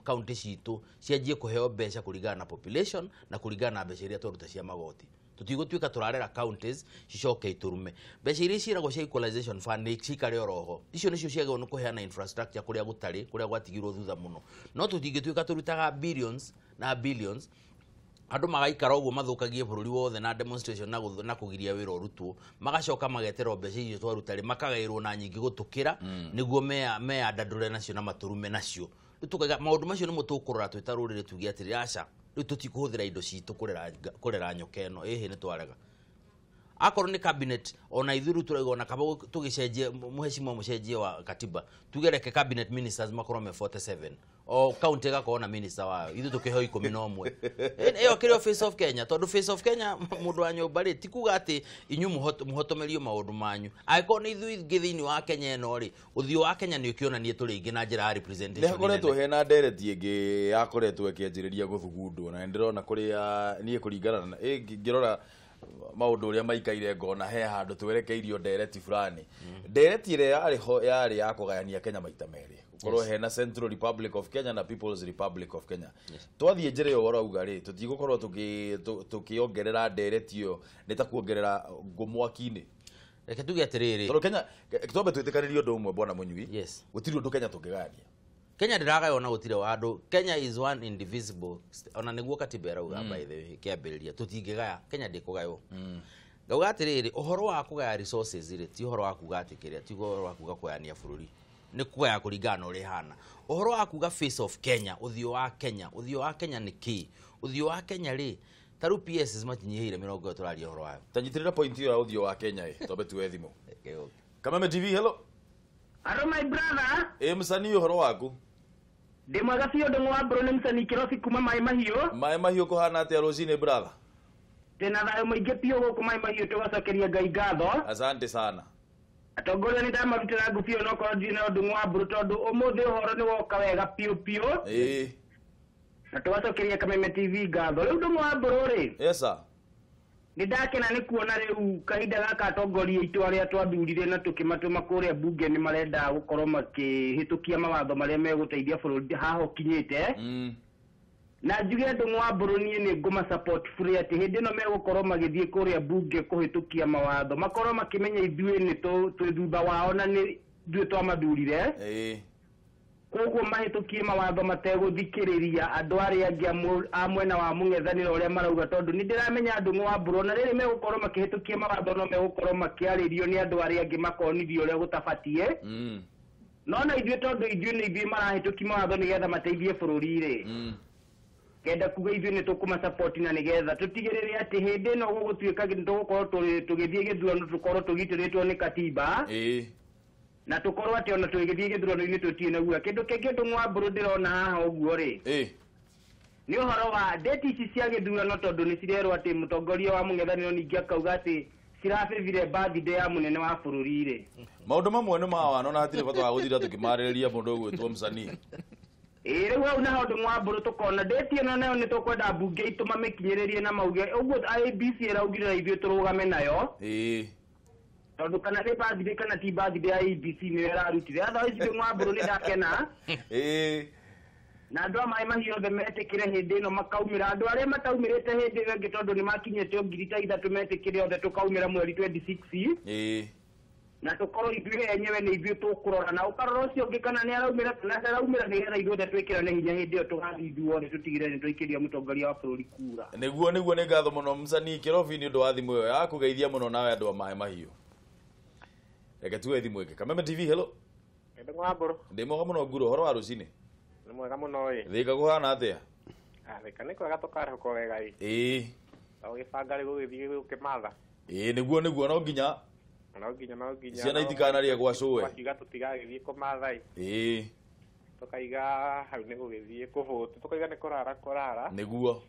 kaunti citũ cianjie kũheo mbeca kũringana na population na kũringana na mbeca iria twaruta cia magoti. Tũtigũtuĩka tũrarera counties cicoke itũrume mbeca iria ciĩragwo cia equalization fund nĩ cikare oroho icio nĩcio ciagĩrĩirwo nĩ kũheana infrastructure kũrĩa gũtarĩ kũrĩa gwatigirwo thutha mũno no tũtingĩtuĩka tũrutaga billions na billions andũ magaikara ũguo mathũkagie bũrũri wothe na demonstration na kũgiria wĩra ũrutwo magacoka mageterwo mbeca icio twaruta rĩ makagaĩrwo na nyingĩ gũtũkĩra nĩguo meyandandũre nacio na matũrume nacio. Rĩu tũkauga maũndũ macio nĩmo tũkũrora twĩ ta rũrĩrĩ tuge atĩrĩ aca rĩu tũtikũhũthĩra indo citũ kũrera nyoka ĩno ĩhĩ nĩ twarega. Akorwo nĩ cabinet ona ithuĩ rĩu tũrauga ona kaba tũgĩcenjie mũhecimiwa mũcenjie wa katiba tuge reke cabinet ministers makorwo me 47 o county ĩgakorwo na minister wayo ithuĩ tũkĩheo 11. Ĩyo kĩrĩ o Face of Kenya tondũ Face of Kenya mũndũ wa nyũmba rĩ ti kuga atĩ inyuĩ mũhotomerio maũndũ manyu angĩkorwo nĩ ithuĩ ingĩ thĩinĩ wa Kenya ĩno rĩ ũthiũ wa Kenya nĩ ũkĩonanie tũrĩ aingĩ na njĩra ya representation. Nĩ hakoretwo hena ndereti ĩngĩ yakoretwo ĩkĩanjĩrĩria gũthugundwo na ndĩrona kũrĩa niĩ kũringana na ngĩrora maũndũ ũrĩa maikaire ngona he handũ twerekeirio ndereti fulani. Ndereti ĩrĩa yarĩ ho yarĩ ya kũgayania Kenya maita merĩ gũkorwo hena Central Republic of Kenya na People's Republic of Kenya. Twathiĩ njĩra ĩyo ũrauga rĩ tũtigũkorwo tũkĩongerera ndereti ĩyo nĩ ta kuongerera ngũ mwaki-inĩ. Reke tuge atĩrĩrĩ tondũ Kenya twambe twĩtĩkanĩrie ũndũ ũmwe bwana Mũnyui. Yes. Gũtirĩ ũndũ Kenya tũngĩgayania. Kenya ndĩragaywo na gũtirĩ andũ. Kenya is one indivisible ona nĩguo katiba ĩrauga by the way kĩambĩrĩria tũtingĩgaya Kenya ndĩkũgaywo. Ngauga atĩrĩrĩ ũhoro wa kũgaya resources rĩ ti ũhoro wa kuga atĩ kĩrĩa ti ũhoro wa kuga kũgayania bũrũri nĩ kũgaya kũringana na ũrĩa ĩhana. Ũhoro wa kuga Face of Kenya ũthiũ wa Kenya ũthiũ wa Kenya nĩ kĩ? Ũthiũ wa Kenya rĩ ta rĩu PS matinyihĩire 20 tũraria ũhoro wayo. Ta nyitĩrĩra point ĩyo ya ũthiũ wa Kenya ĩ twambe tuoe thimũ. Kameme TV hello. Hello my brother. Ĩ msanii ũhoro waku? Ndĩ mwega biũ ndĩ wa Mbũrũ nĩ msanii Kĩrobi kuma Maĩ Mahiũ. Maĩ Mahiũ kũhana atĩa rũcinĩ brother? Ndĩna thayũ mũingĩ biũ gũkũ Maĩ Mahiũ tũgacokeria Ngai ngatho. Asante sana. Atongoria nĩ ndamarutĩra ngũ biũ no korwo ndirĩ na ũndũ wa Mbũrũ tondũ ũmũthĩ ũhoro nĩ woka wega biũ biũ. Ĩĩ. Na tũgacokeria Kameme TV ngatho. Rĩu ndĩ wa Mbũrũ rĩ. Yes sir. Nĩ ndakena nĩ kuona rĩu kahinda gaka atongoria aitũ arĩa twathurire na tũkĩmatũma kũrĩa mbunge nĩ marenda gũkorwo makĩhĩtũkia mawatho marĩa megũteithia bũrũri haha ũkinyĩte. Na njuge andũ wa Mbũrũ niĩ nĩ ngũma support fully atĩ hĩndĩ ĩno megũkorwo magĩthiĩ kũrĩa mbunge kũhĩtũkia mawatho makorwo makĩmenya ithuĩ nĩ twĩ thutha wao na nĩ ithuĩ twamathurire. Koguo mahĩtũkie mawatho mategũthikĩrĩria andũ arĩa angĩ a mwena wa mũng'ethanĩro ũrĩa marauga tondũ nĩ ndĩramenya andũ wa Mbũrũ na rĩrĩ megũkorwo makĩhĩtũkia mawatho no megũkorwo makĩarĩrio nĩ andũ arĩa angĩ makonithio ũrĩa gũtabatiĩ. No na ithuĩ tondũ ithuĩ nĩ ithuĩ marahĩtũkia mawatho nĩgetha mateithie bũrũri rĩ. Kenda kuga ithuĩ nĩ tũkũma support na nĩgetha tũtigĩrĩre atĩ hĩndĩ ĩno gũgũtuĩka nĩ tũgũkorwo tũgĩthiĩ gĩthurano tũkorwo tũgitĩrĩtwo nĩ katiba. Na tũkorwo atĩ ona tũgĩthiĩ gĩthurano-inĩ tũtirĩ na guoya. Kĩndũ kĩngĩ ndũ wa Mbũrũ ndĩrona haha ũguo rĩ nĩ ũhoro wa date ici cia gĩthurano tondũ nĩ cirerwo atĩ mũtongoria wa mũng'ethanĩro ningĩ akauga atĩ cirabĩbire birthday ya mũnene wa bũrũri rĩ. Maũndũ mamwe nĩ ma wano na hatirĩ bata wa gũthinda tũkĩmarĩrĩria mũndũ ũgwĩtwo msanii. Ĩĩ rĩu hau naho ndũ wa Mbũrũ tũkona date ĩno nayo nĩ tũkwenda mbunge itũ mamĩkinyĩrĩrie na mauge ũguo IEBC ĩraugire na ithuĩ tũrũgame nayo. Tondũ kana nĩ birthday kana ti birthday ya IEBC nĩyo ĩrarutire. Otherwise ndĩ wa Mbũrũ nĩ ndakena. Na andũ a Maĩ Mahiũ othe metĩkĩre hĩndĩ ĩno makaumĩra. Andũ arĩa mataumĩrĩte hĩndĩ ĩyo ĩngĩ tondũ nĩ makinyĩte o 3,000 metĩkĩre othe tũkaumĩra mweri 26. Na tũkorwo ithuĩ enyewe nĩ ithuĩ tũkũrora na ũkarora ũcio ũngĩ kana nĩ araumĩra kana ndaraumĩra nĩgetha ithuothe twĩkĩrane hinya hĩndĩ ĩyo tũgathiĩ ithuothe tũtigĩrĩre nĩ twaikĩria mũtongoria wa bũrũri kura. Nĩguo nĩguo nĩ ngatho mũno msanii Kĩrobi nĩ ũndũ wa thimũ ĩyo ya kũgeithia mũno nawe andũ a Maĩ Mahiũ. Reke tuoe thimũ ĩngĩ. Kameme TV hello. Ndĩ wa Mbũrũ. Ndĩ mwega mũno nguro ũhoro wa rũcinĩ. Nĩ mwega mũno ĩ. Thika kũhana atĩa? Thika nĩ kwega tũkarĩhũka wega ĩ. Ĩĩ. Ũgĩbanga rĩu gũgĩthiĩ gũkĩmatha. Ĩĩ nĩguo nĩguo no nginya. No nginya no nginya. Ciana itikanarĩe gwa cũwe. Tũkakiuga tũtigagĩthiĩ kũmatha ĩ. Ĩĩ. Tũkaiga hau nĩ gũgĩthiĩ kũhũtu tũkaiga nĩ kũrara kũrara. Nĩguo.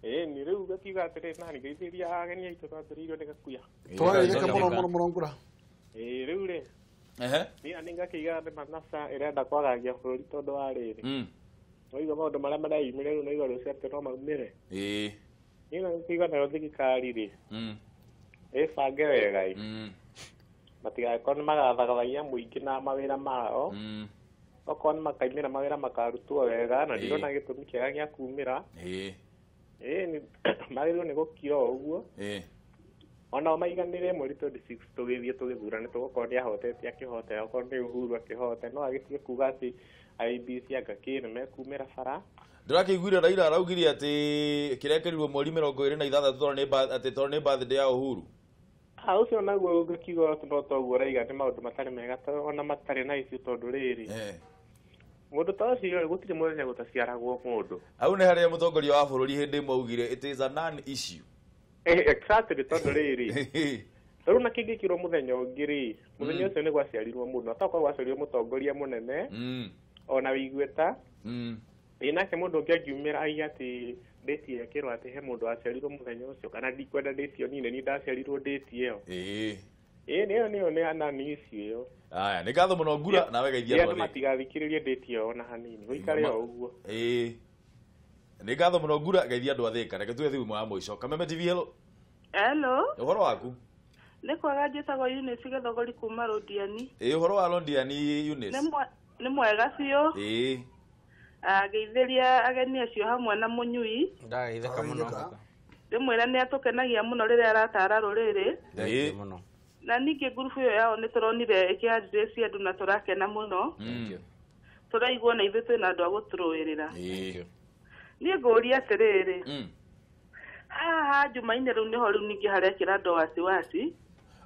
Ĩĩ ni rĩu ngakiuga atĩrĩ na ngeithĩria ageni aitũ twambĩrĩirio nĩ gakuya. Twarĩrĩka mũno mũno mũno ngũra. Ĩĩ rĩu rĩ. Ehe. Niĩ nĩ ngakiuga nĩ NASA ĩrenda kwagagia bũrũri tondũ wa rĩrĩ. Noigua maũndũ marĩa mareyumĩria rĩu noigua rũciũ atĩ no maumĩre. Ĩĩ. Niĩ ngakiuga nayo thirikari rĩ. Ĩbange wega ĩ. Matigagĩkorwo nĩ magathagathagia mũingĩ na mawĩra mao. Okorwo nĩ makaumĩra mawĩra makarutwo wega na ndirona gĩtũmi kĩega gĩa kumĩra. Ĩĩ. Ĩĩ magĩrĩirwo nĩ gũkira o ũguo. Ona maiganĩre mweri 26 tũgĩthiĩ tũgĩthurane tũgũkorwo nĩ ahotete akĩhote okorwo nĩ Uhuru akĩhote no agĩtige kuga atĩ IEBC anga kĩ nĩ mekumĩra bara. Ndĩrakĩiguire Raila araugire atĩ kĩrekerirwo mweri 26 atĩ tondũ nĩ birthday ya Uhuru. Ũcio naguo ũngĩkiuga no toguo ũraiga nĩ maũndũ matarĩ mega ona matarĩ na icio tondũ rĩrĩ mũndũ ta ũcio gũtirĩ mũthenya gũtaciaragwo mũndũ. Hau nĩ harĩa mũtongoria wa bũrũri hĩndĩ ĩmwe augire it is a non issue. Exactly tondũ rĩrĩ. Rĩu na kĩngĩkirwo mũthenya ũngĩ rĩ, mũthenya ũcio nĩ gwaciarirwo mũndũ, atakorwo gwaciarirwo mũtongoria mũnene ona wĩigweta. Ĩ nake mũndũ ũngĩ angiumĩra aiga atĩ date ĩkĩrwo atĩ he mũndũ waciarirwo mũthenya ũcio kana ndikwenda date ĩyo niĩ nĩ ndaciarirwo date ĩyo. Ĩ nĩyo nĩyo nĩ anani icio ĩyo. Aya nĩ ngatho mũno Ngura nawe geithia andũ matigathikĩrĩrie date ĩyo ona hanini gũikare o ũguo. Ĩ nĩ ngatho mũno Ngura geithia andũ a Thĩka. Reke tuwe thimũ ya mũico. Kameme TV hello. Hello. Ũhoro waku? Nĩ kwaga njĩtagwo Eunice Gĩthogori kuma Londiani. Ĩ ũhoro wa Londiani Eunice? Nĩ mwega biũ. Ĩ Ngeithĩria ageni acio hamwe na mũnyui. Ndageithĩka mũno. Ndĩmwĩra nĩ atũkenagia mũno rĩrĩa aratara rũrĩrĩ. Ĩ mũno. Na ningĩ ngurubu ĩyo yao nĩ tũronire ĩkĩ-address andũ na tũrakena mũno. Tũraigua na ithuĩ twĩna andũ a gũtũrũĩrĩra. Niĩ ngũria atĩrĩrĩ, haha Jumaine rĩu nĩho rĩu ningĩ harekĩra andũ wasiwasi.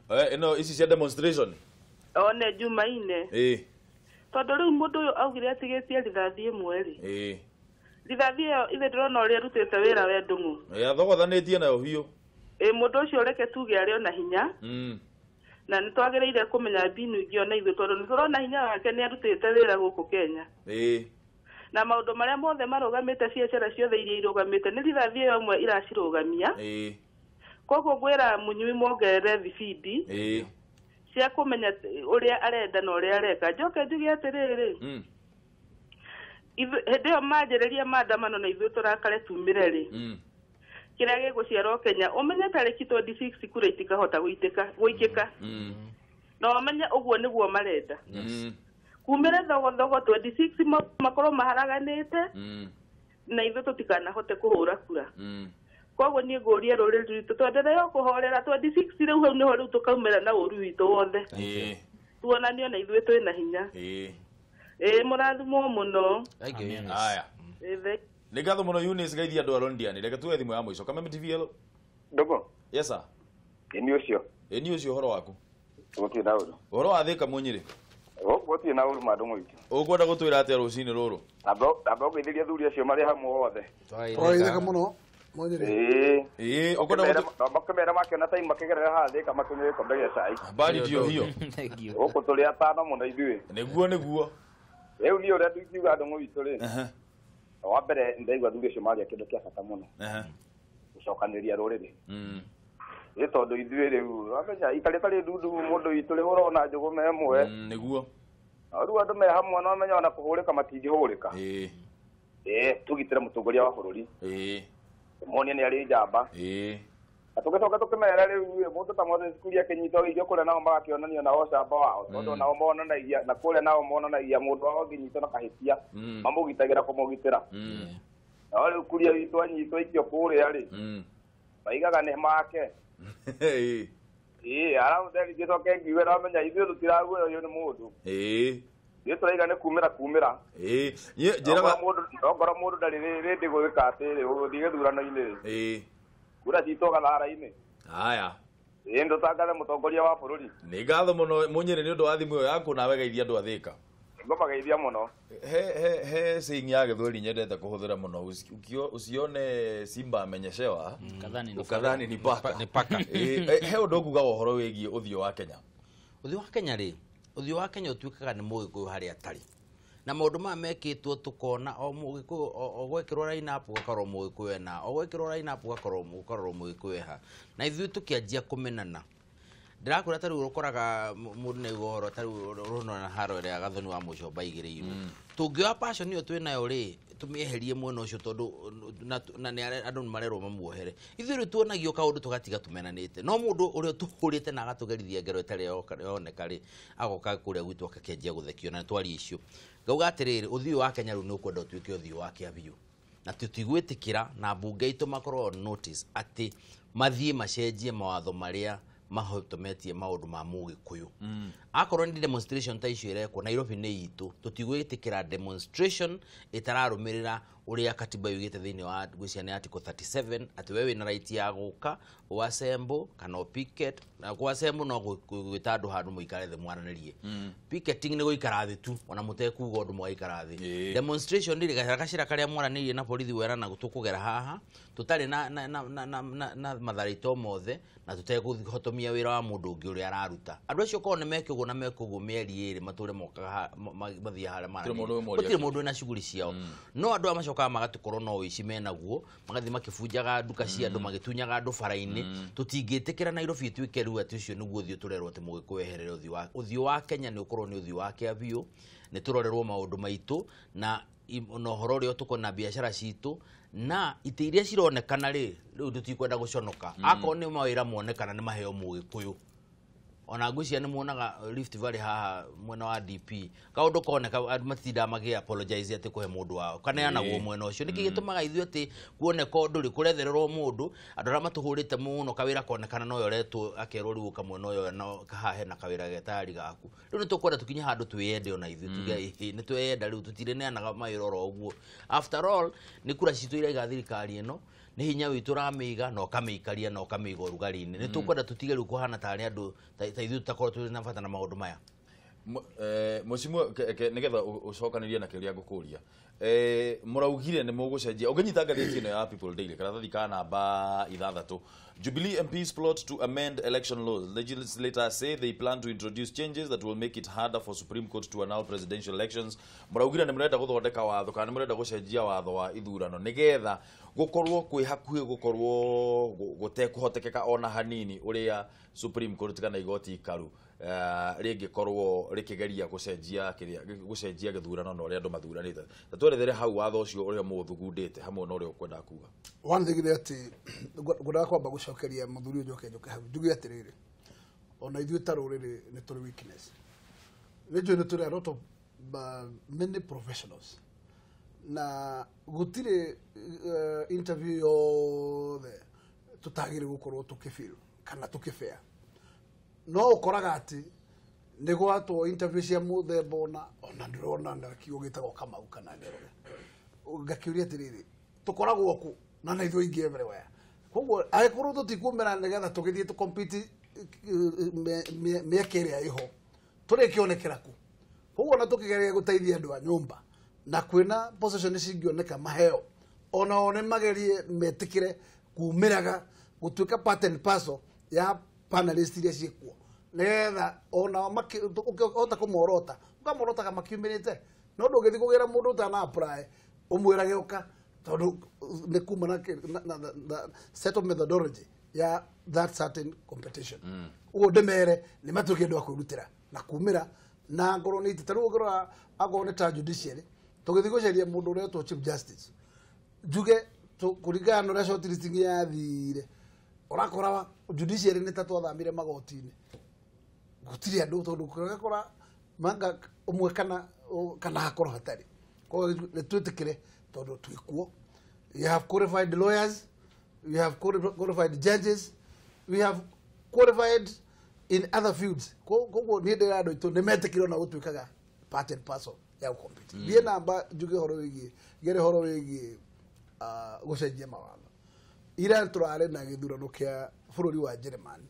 Ĩno ici cia demonstration? One Jumaine. Tondũ rĩu mũndũ ũyũ augire atigĩtie rithathi ĩmwe rĩ. Rithathi ĩyo ithe ndĩrona ũrĩa ĩrutĩte wĩra we Ndung'u. Athogothanĩtie nayo biũ. Ĩ mũndũ ũcio reke tuge arĩ ona hinya. Na nĩ twagĩrĩire kũmenya mbinu ingĩ ona ithuĩ tondũ nĩ tũrona hinya wake nĩ arutĩte wĩra gũkũ Kenya. Na maũndũ marĩa mothe marũgamĩte biacara ciothe iria irũgamĩte nĩ rithathi ĩyo ĩmwe iracirũgamia. Koguo ngwĩra mũnyui mongerere thibindi cia kũmenya ũrĩa arenda na ũrĩa areka. Njoke njuge atĩrĩrĩ, hĩndĩ ĩyo manjĩrĩria maandamano na ithuĩ tũrakare tumĩre rĩ, kĩrĩa gĩgũciarwo Kenya ũmenye tarĩki 26 kura itikahota gũikĩka. Na ũmenye ũguo nĩguo marenda. Kumĩre thogothogo 26 makorwo maharaganĩte na ithuĩ tũtikanahote kũhũra kura. Koguo niĩ ngũria rũrĩrĩ rwitũ twendelee kũhorera 26 rĩu hau nĩho rĩu tũkaumĩra na ũru witũ wothe. Tuonanio na ithuĩ twĩna hinya. Ĩ mũrathimwo mũno. Aya. Nĩ ngatho mũno Eunice geithia andũ a Londiani. Reke tuwe thimũ ya mũico. Kameme TV hello. Ndogo. Yes sir. Ĩ nĩ ũcio. Ĩ nĩ ũcio ũhoro waku? Gũtirĩ na ũru. Ũhoro wa Thĩka Mũnyĩrĩ? Gũtirĩ na ũru mandũ mũitũ. Ũkwenda gũtwĩra atĩa rũcinĩ rũrũ? Amba ũgeithĩria athuri acio marĩ hamwe othe. Tũrageithĩka mũno Mũnyĩrĩ. Ĩ ũkwenda makĩmera makĩona time makĩgerera haha Thĩka makĩnyua gĩkombe gĩa cai. Habari ndio hiyo. Gũkũ tũrĩ atano mũno ithuĩ. Nĩguo nĩguo. Rĩu niĩ ũrĩa ndingiuga andũ mũitũ rĩ. Wa mbere ndaigua athuri acio maria kĩndũ kĩa bata mũno. Gũcokanĩrĩria rũrĩrĩ. Ĩ tondũ ithuĩ rĩu wamenya itarĩ tarĩ ndundu mũndũ witũ rĩ ũrona njũgũma ĩmwe. Nĩguo. Rĩu andũ me hamwe no menya ona kũhũrĩka matingĩhũrĩka. Ĩ tũgitĩre mũtongoria wa bũrũri. Tũmuonie nĩ arĩ njamba. Na tũgĩcoka tũkĩmera rĩu mũndũ ta Moses Kuria akĩnyitwo agĩikio kũrĩa nao magakĩonania nao ũcamba wao tondũ nao monanagia na kũrĩa nao monanagia mũndũ wao angĩnyitwo na kahĩtia mamũgitagĩra kũmũgitĩra. No rĩu Kuria witũ anyitwo aikio kũrĩa rĩ maigaga nĩ make. Ĩ arabu ngĩcoke ngiuge no menya ithuĩ tũtiraguoyohio nĩ mũndũ. Ithuĩ tũraiga nĩ kumĩra kumĩra. Njĩraga ongorwo mũndũ ndarĩ rĩndĩ gwĩka atĩrĩ gũthiĩ gĩthurano-inĩ rĩ kura citũ gathara-inĩ. Aya. Ĩ ndũtangathe mũtongoria wa bũrũri. Nĩ ngatho mũno Mũnyĩrĩ nĩ ũndũ wa thimũ ĩyo yaku nawe geithia andũ a Thĩka. Ngũmageithia mũno. He saying ya Gĩthweri nyendete kũhũthĩra mũno, usione simba amenyeshewa ukadhani ni paka. Ni paka. He ũndũ ũkuga ũhoro wĩgiĩ ũthiũ wa Kenya. Ũthiũ wa Kenya rĩ, ũthiũ wa Kenya ũtuĩkaga nĩ mũgĩkũyũ harĩa atarĩ. Na maũndũ maya mekĩtwo tũkona o mũgĩkũyũ o gwekĩrwo line up ũgakorwo mũgĩkũyũ ena, o gwekĩrwo line up ũgakorwo mũgĩkũyũ eha. Na ithuĩ tũkĩanjia kũmenana. Ndĩrakwĩra ta rĩu ũkoraga mũndũ nĩ aigua ũhoro ta rĩu ũrona haro ĩrĩa Gathoni wa Mũcomba aigĩrĩirwo. Tũngĩoya passion ĩyo twĩ nayo rĩ, tũmĩeherie mwena ũcio tondũ na nĩ andũ nĩ marerwo mamuohere. Ithuĩ rĩu tuonagio kaũndũ tũgatiga tũmenanĩte. No mũndũ ũrĩa tũhũrĩte na agatũgerithia ngero ĩtarĩ yoneka rĩ, agoka kũrĩa gwitũ akakĩanjia gũthekio na nĩ icio. Ngauga atĩrĩrĩ, ũthiũ wa Kenya rĩu nĩ ũkwenda ũtuĩke ũthiũ wa kĩa biũ. Na tũtigwĩtĩkĩra na mbunge itũ makorwo on notice atĩ mathiĩ macenjie mawatho marĩa mahotometie maũndũ ma mũgĩkũyũ. Akorwo nĩ demonstration ta icio irekwo Nairobi nĩ itũ, tũtigwĩtĩkĩra demonstration ĩtararũmĩrĩra Uria katiba yugite thiini wa ngwĩciria nĩ article 37 atĩ we wĩna right ya gũka ũassemble kana ũpicket na kũassemble no gwĩta andũ handũ mũikare thĩ mwaranĩrie. Picketing nĩ gũikara thĩ tu ona mũtekuga ũndũ mũgaikara thĩ. Demonstration nĩ gacĩra karĩa mwaranĩrie na borithi werana tũkũgera haha tũtarĩ na matharito mothe na tũtekũhotomia wĩra wa mũndũ ũngĩ ũrĩa araruta. Andũ acio korwo nĩ meke ũguo na meke ũguo mĩeri ĩrĩ matũre mokaga mathiĩ harĩa maranĩria. Gũtirĩ mũndũ wĩna shughuli ciao. No andũ aya macokaga magatukorwo no ũici menaguo magathiĩ makĩbunjaga nduka cia andũ magĩtunyaga andũ bara-inĩ. Tũtingĩtĩkĩra Nairobi ĩtuĩke rĩu atĩ ũcio nĩguo ũthiũ tũrerwo atĩ mũgĩkũyũ eherere ũthiũ wa ũthiũ wa Kenya nĩ ũkorwo nĩ ũthiũ wa kĩa biũ nĩ tũrorerwo maũndũ maitũ na ũhoro ũrĩa tũkona biacara citũ na itĩ iria cironekana rĩ rĩu tũtikwenda gũconoka. Akorwo nĩ mawĩra monekana nĩ maheo mũgĩkũyũ. Ona ngwĩciria nĩ muonaga Rift Valley haha mwena wa DP kaũndũ koneka andũ matindaga magĩ apologize atĩ kũhe mũndũ wao kaneanagwo mwena ũcio. Nĩkĩ gĩtũmaga ithuĩ atĩ kuoneka ũndũ rĩ kũrethererwo mũndũ andũ arĩa matũhũrĩte mũno kawĩra konekana no yoretwo akerwo rĩu ũka mwena ũyũ no haha hena kawĩra getari gaku. Rĩu nĩ tũkwenda tũkinye handũ twĩyende ona ithuĩ tuge ĩhĩ nĩ tweyenda rĩu tũtireneanaga mawĩra oro ũguo. After all nĩ kura citũ iraiga thirikari ĩno nĩ hinya witũ ũramĩiga na ũkamĩikaria na ũkamĩiga ũrugarĩ-inĩ. Nĩ tũkwenda tũtige rĩu kũhana tarĩ andũ ta ithuĩ tũtakorwo tũrĩ na bata na maũndũ maya. Mheshimiwa nĩgetha ũcokanĩrie na kĩũria ngũkũria mũraugire nĩ mũgũcenjia ũngĩnyita ngathĩti ĩno ya People Daily karatathi ka namba 6. Jubilee MPs plot to amend election laws. Legislators say they plan to introduce changes that will make it harder for Supreme Court to annul presidential elections. Mũraugire nĩ mũrenda gũthondeka watho kana nĩ mũrenda gũcenjia watho wa ithurano nĩgetha gũkorwo kwĩ hakuhĩ gũkorwo gũtekũhotekeka ona hanini ũrĩa Supreme Court kana igoti ikaru rĩngĩkorwo rĩkĩgeria gũcenjia kĩrĩa gũcenjia gĩthurano na ũrĩa andũ mathuranĩte. Ta twerethere hau watho ũcio ũrĩa mũthugundĩte hamwe na ũrĩa ũkwenda kuga. One thing nĩ atĩ ngwendaga kwamba gũcokeria mũthuri ũyũ njoke njoke hau njuge atĩrĩrĩ ona ithuĩ ta rũrĩrĩ nĩ tũrĩ weakness. Nĩ njũĩ nĩ tũrĩ a lot of many professionals na gũtirĩ interview yothe tũtagĩrĩire gũkorwo tũkĩfeel kana tũkĩbea. No ũkoraga atĩ nĩ gwatwo interview cia mũthemba ũna ona ndĩrona na kiugo gĩtagwo Kamau kana Njoroge. Ngakĩũria atĩrĩrĩ tũkoragwo kũ na na ithuĩ ingĩ everywhere. Koguo angĩkorwo tũtikumĩra nĩgetha tũgĩthiĩ tũcompete mĩeke ĩrĩa ĩho tũrĩkĩonekera kũ. Koguo ona tũkĩgeria gũteithia andũ a nyũmba na kwĩna position cingĩoneka maheo onao nĩ magerie metĩkĩre kumĩraga gũtuĩka part and parcel ya panelist iria ciĩkuo nĩgetha onao ũkĩhota kũmorota ũkamorotaga makiumĩrĩte no ndũngĩthiĩ kũgĩra mũndũ ũtana apply ũmwĩrage ũka tondũ nĩ kuma na set of methodology ya that certain competition. Ũguo ndĩmere nĩ matuĩke andũ a kwĩrutĩra na kumĩra na ngorwo nĩ iteta rĩu ũngĩrora akorwo nĩ ta judiciary tũgĩthiĩ gũcaria mũndũ ũretwo Chief Justice njuge kũringana na ũrĩa shortlisting yathire ũrakora judiciary nĩ ta twathamire magoti-inĩ gũtirĩ andũ tondũ ũgakora manga ũmwe kana hakorwo hatarĩ. Koguo nĩ twĩtĩkĩre tondũ twĩkuo. We have qualified lawyers, we have qualified judges, we have qualified in other fields. Koguo niĩ ndĩra andũ aitũ nĩ metĩkĩre ona gũtuĩkaga part and parcel ya gũcompete. Thiĩ namba njuge ũhoro wĩgiĩ ngere ũhoro wĩgiĩ gũcenjia mawatho. Ira tũrarĩ na gĩthurano kĩa bũrũri wa Germany.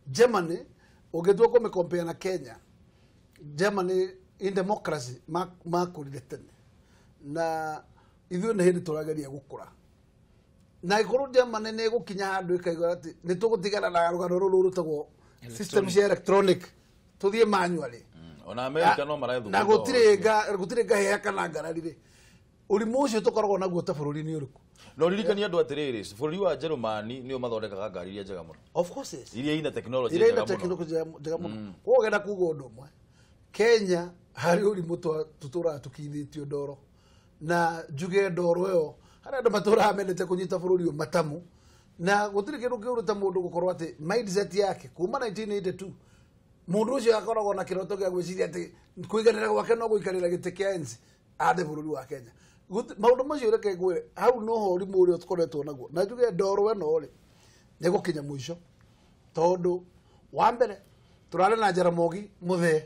Germany ũngĩtua kũmĩcompare na Kenya, Germany in democracy makũrire tene na ithuĩ nĩ hĩndĩ tũrageria gũkũra na ikorwo Germany nĩ ĩgũkinya handũ ĩkaigua atĩ nĩ tũgũtigana na rũgano rũrũ rũtagwo system cia electronic tũthiĩ manually. Ona America no marethugunda na gũtirĩ ngahĩha kana ngarari rĩ ũrimũ ũcio tũkoragwo naguo ta bũrũri nĩ ũrĩkũ? No ririkania andũ atĩrĩrĩ bũrũri wa Jerumani nĩo mathondekaga ngari iria njega mũno. Of course yes. Iria ina technology njega mũno. Koguo ngenda kuga ũndũ ũmwe Kenya harĩ ũrimũ tũtũraga tũkithĩtio ndoro na njuge ndoro ĩyo harĩ andũ matũraga mendete kũnyita bũrũri ũyũ matamu na gũtirĩ kĩndũ kĩũru ta mũndũ gũkorwo atĩ mindset yake kuma 1982 mũndũ ũcio akoragwo na kĩroto gĩa gwĩciria atĩ kũiganĩra gwake no gũikarĩra gĩtĩ kĩa enzi athe bũrũri wa Kenya. Maũndũ macio reke ngwĩre hau noho ũrimũ ũrĩa tũkoretwo naguo na njuge ndoro ĩno rĩ nĩ gũkinya mũico tondũ wa mbere tũrarĩ na Jaramogi mũthee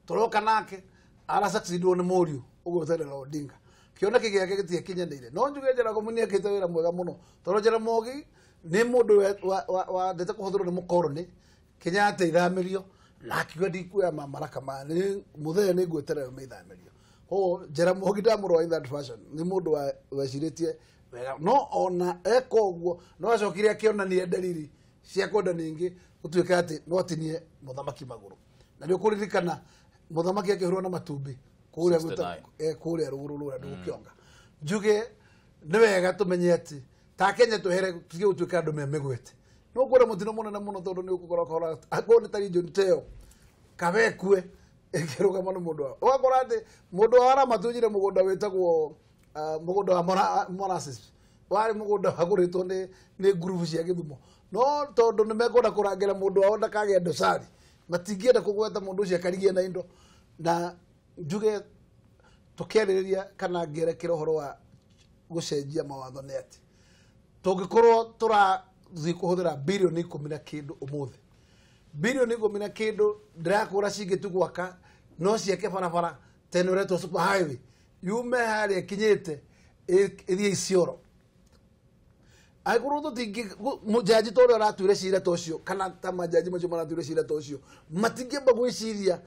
tũroka nake ara succeedwo nĩ mũriũ ũguo Raila Odinga. Kĩoneki gĩake gĩtiakinyanĩire. No njuge Jaramogi nĩ ekĩte wĩra mwega mũno. Tondũ Jaramogi nĩ mũndũ wendete kũhũthĩrwo nĩ mũkoroni. Kenyatta ithamĩrio na akiuga ndikuoya mamaraka maya nĩ mũthenya nĩ ngweterera ithamĩrio. Koguo Jaramogi ndamũrora in that fashion nĩ mũndũ wecirĩtie wega. No ona eka ũguo no acokire akĩonania ndariri cia kwenda ningĩ gũtuĩka atĩ no atinie mũthamaki magũrũ. Na nĩ ũkũririkana mũthamaki akĩhũrwo na matumbĩ kũrĩa kũrĩa rũgũrũ rũrĩa ndũgũkĩonga. Njuge nĩ wega tũmenye atĩ ta Kenya twehere tũtige gũtuĩka andũ me mĩgwete. No kwĩna mũtino mũnene mũno tondũ nĩ ũgũkora ũkora akorwo nĩ ta region ta ĩyo Kabekue ĩkĩrũgama nĩ mũndũ wao. Ũgakora atĩ mũndũ wa aramatunyire mũgũnda wĩtagwo mũgũnda wa molasses warĩ mũgũnda wagũrĩtwo nĩ ngurubu cia Gĩthumo. No tondũ nĩ mekwenda kũrangĩra mũndũ wao ndakagĩe dosari matingĩenda kũgweta mũndũ ũcio akarigie na indo. Na njuge tũkĩarĩrĩria kana ngĩerekera ũhoro wa gũcenjia mawatho nĩ atĩ tũngĩkorwo tũrathiĩ kũhũthĩra birioni 10 na kĩndũ ũmũthĩ, birioni 10 na kĩndũ ndĩrakũra cingĩ tu gwaka no ciake barabara tene ũretwo super highway yume harĩa ĩkinyĩte ĩthiĩ Isiolo. Angĩkorwo tũtingĩ jaji ta ũrĩa ũratuire cira ta ũcio kana ta majaji macio maratuire cira ta ũcio matingĩamba gwĩciria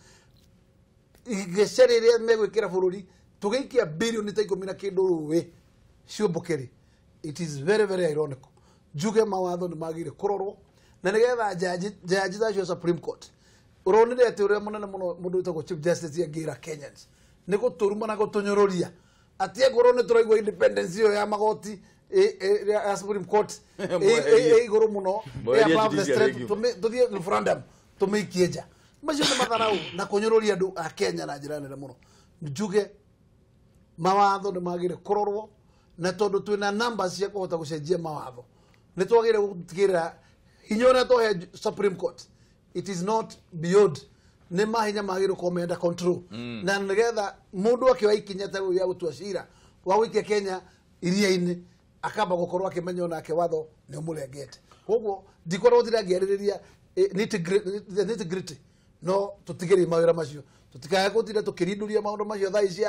igece rĩrĩa megwĩkĩra bũrũri tũgĩikia birioni ta 10 na kĩndũ rũĩ ciũmbũke rĩ, it is very very ironical. Njuge mawatho nĩ magĩrĩire kũrorwo na nĩgetha jaji ta acio Supreme Court ũronire atĩ ũrĩa mũnene mũno mũndũ wĩtagwo Chief Justice angĩra Kenyans nĩ gũtũruma na gũtũnyũrũria atĩ angorwo nĩ tũraigua independence ĩyo ya magoti ya Supreme Court ĩ igũrũ mũno tũthiĩ referendum tũmĩikie nja. Macio nĩ matharau na kũnyũrũria andũ a Kenya na njĩra nene mũno. Njuge mawatho nĩ magĩrĩire kũrorwo na tondũ twĩna numbers cia kũhota gũcenjia mawatho nĩ twagĩrĩire gũtigĩrĩra hinya ũrĩa twahe Supreme Court it is not beyond nĩ mahinya magĩrĩire gũkorwo me under control. Na nĩgetha mũndũ akĩoya ikinya ta rĩu rĩa gũtua cira wa gũikia Kenya iria-inĩ akamba gũkorwo akĩmenya onake watho nĩ ũmũrengete. Koguo ndikorwo ndĩrangĩarĩrĩria nitty gritty no tũtigĩrĩrie mawĩra macio tũtikae gũtinda tũkĩrindũria maũndũ macio thaa ici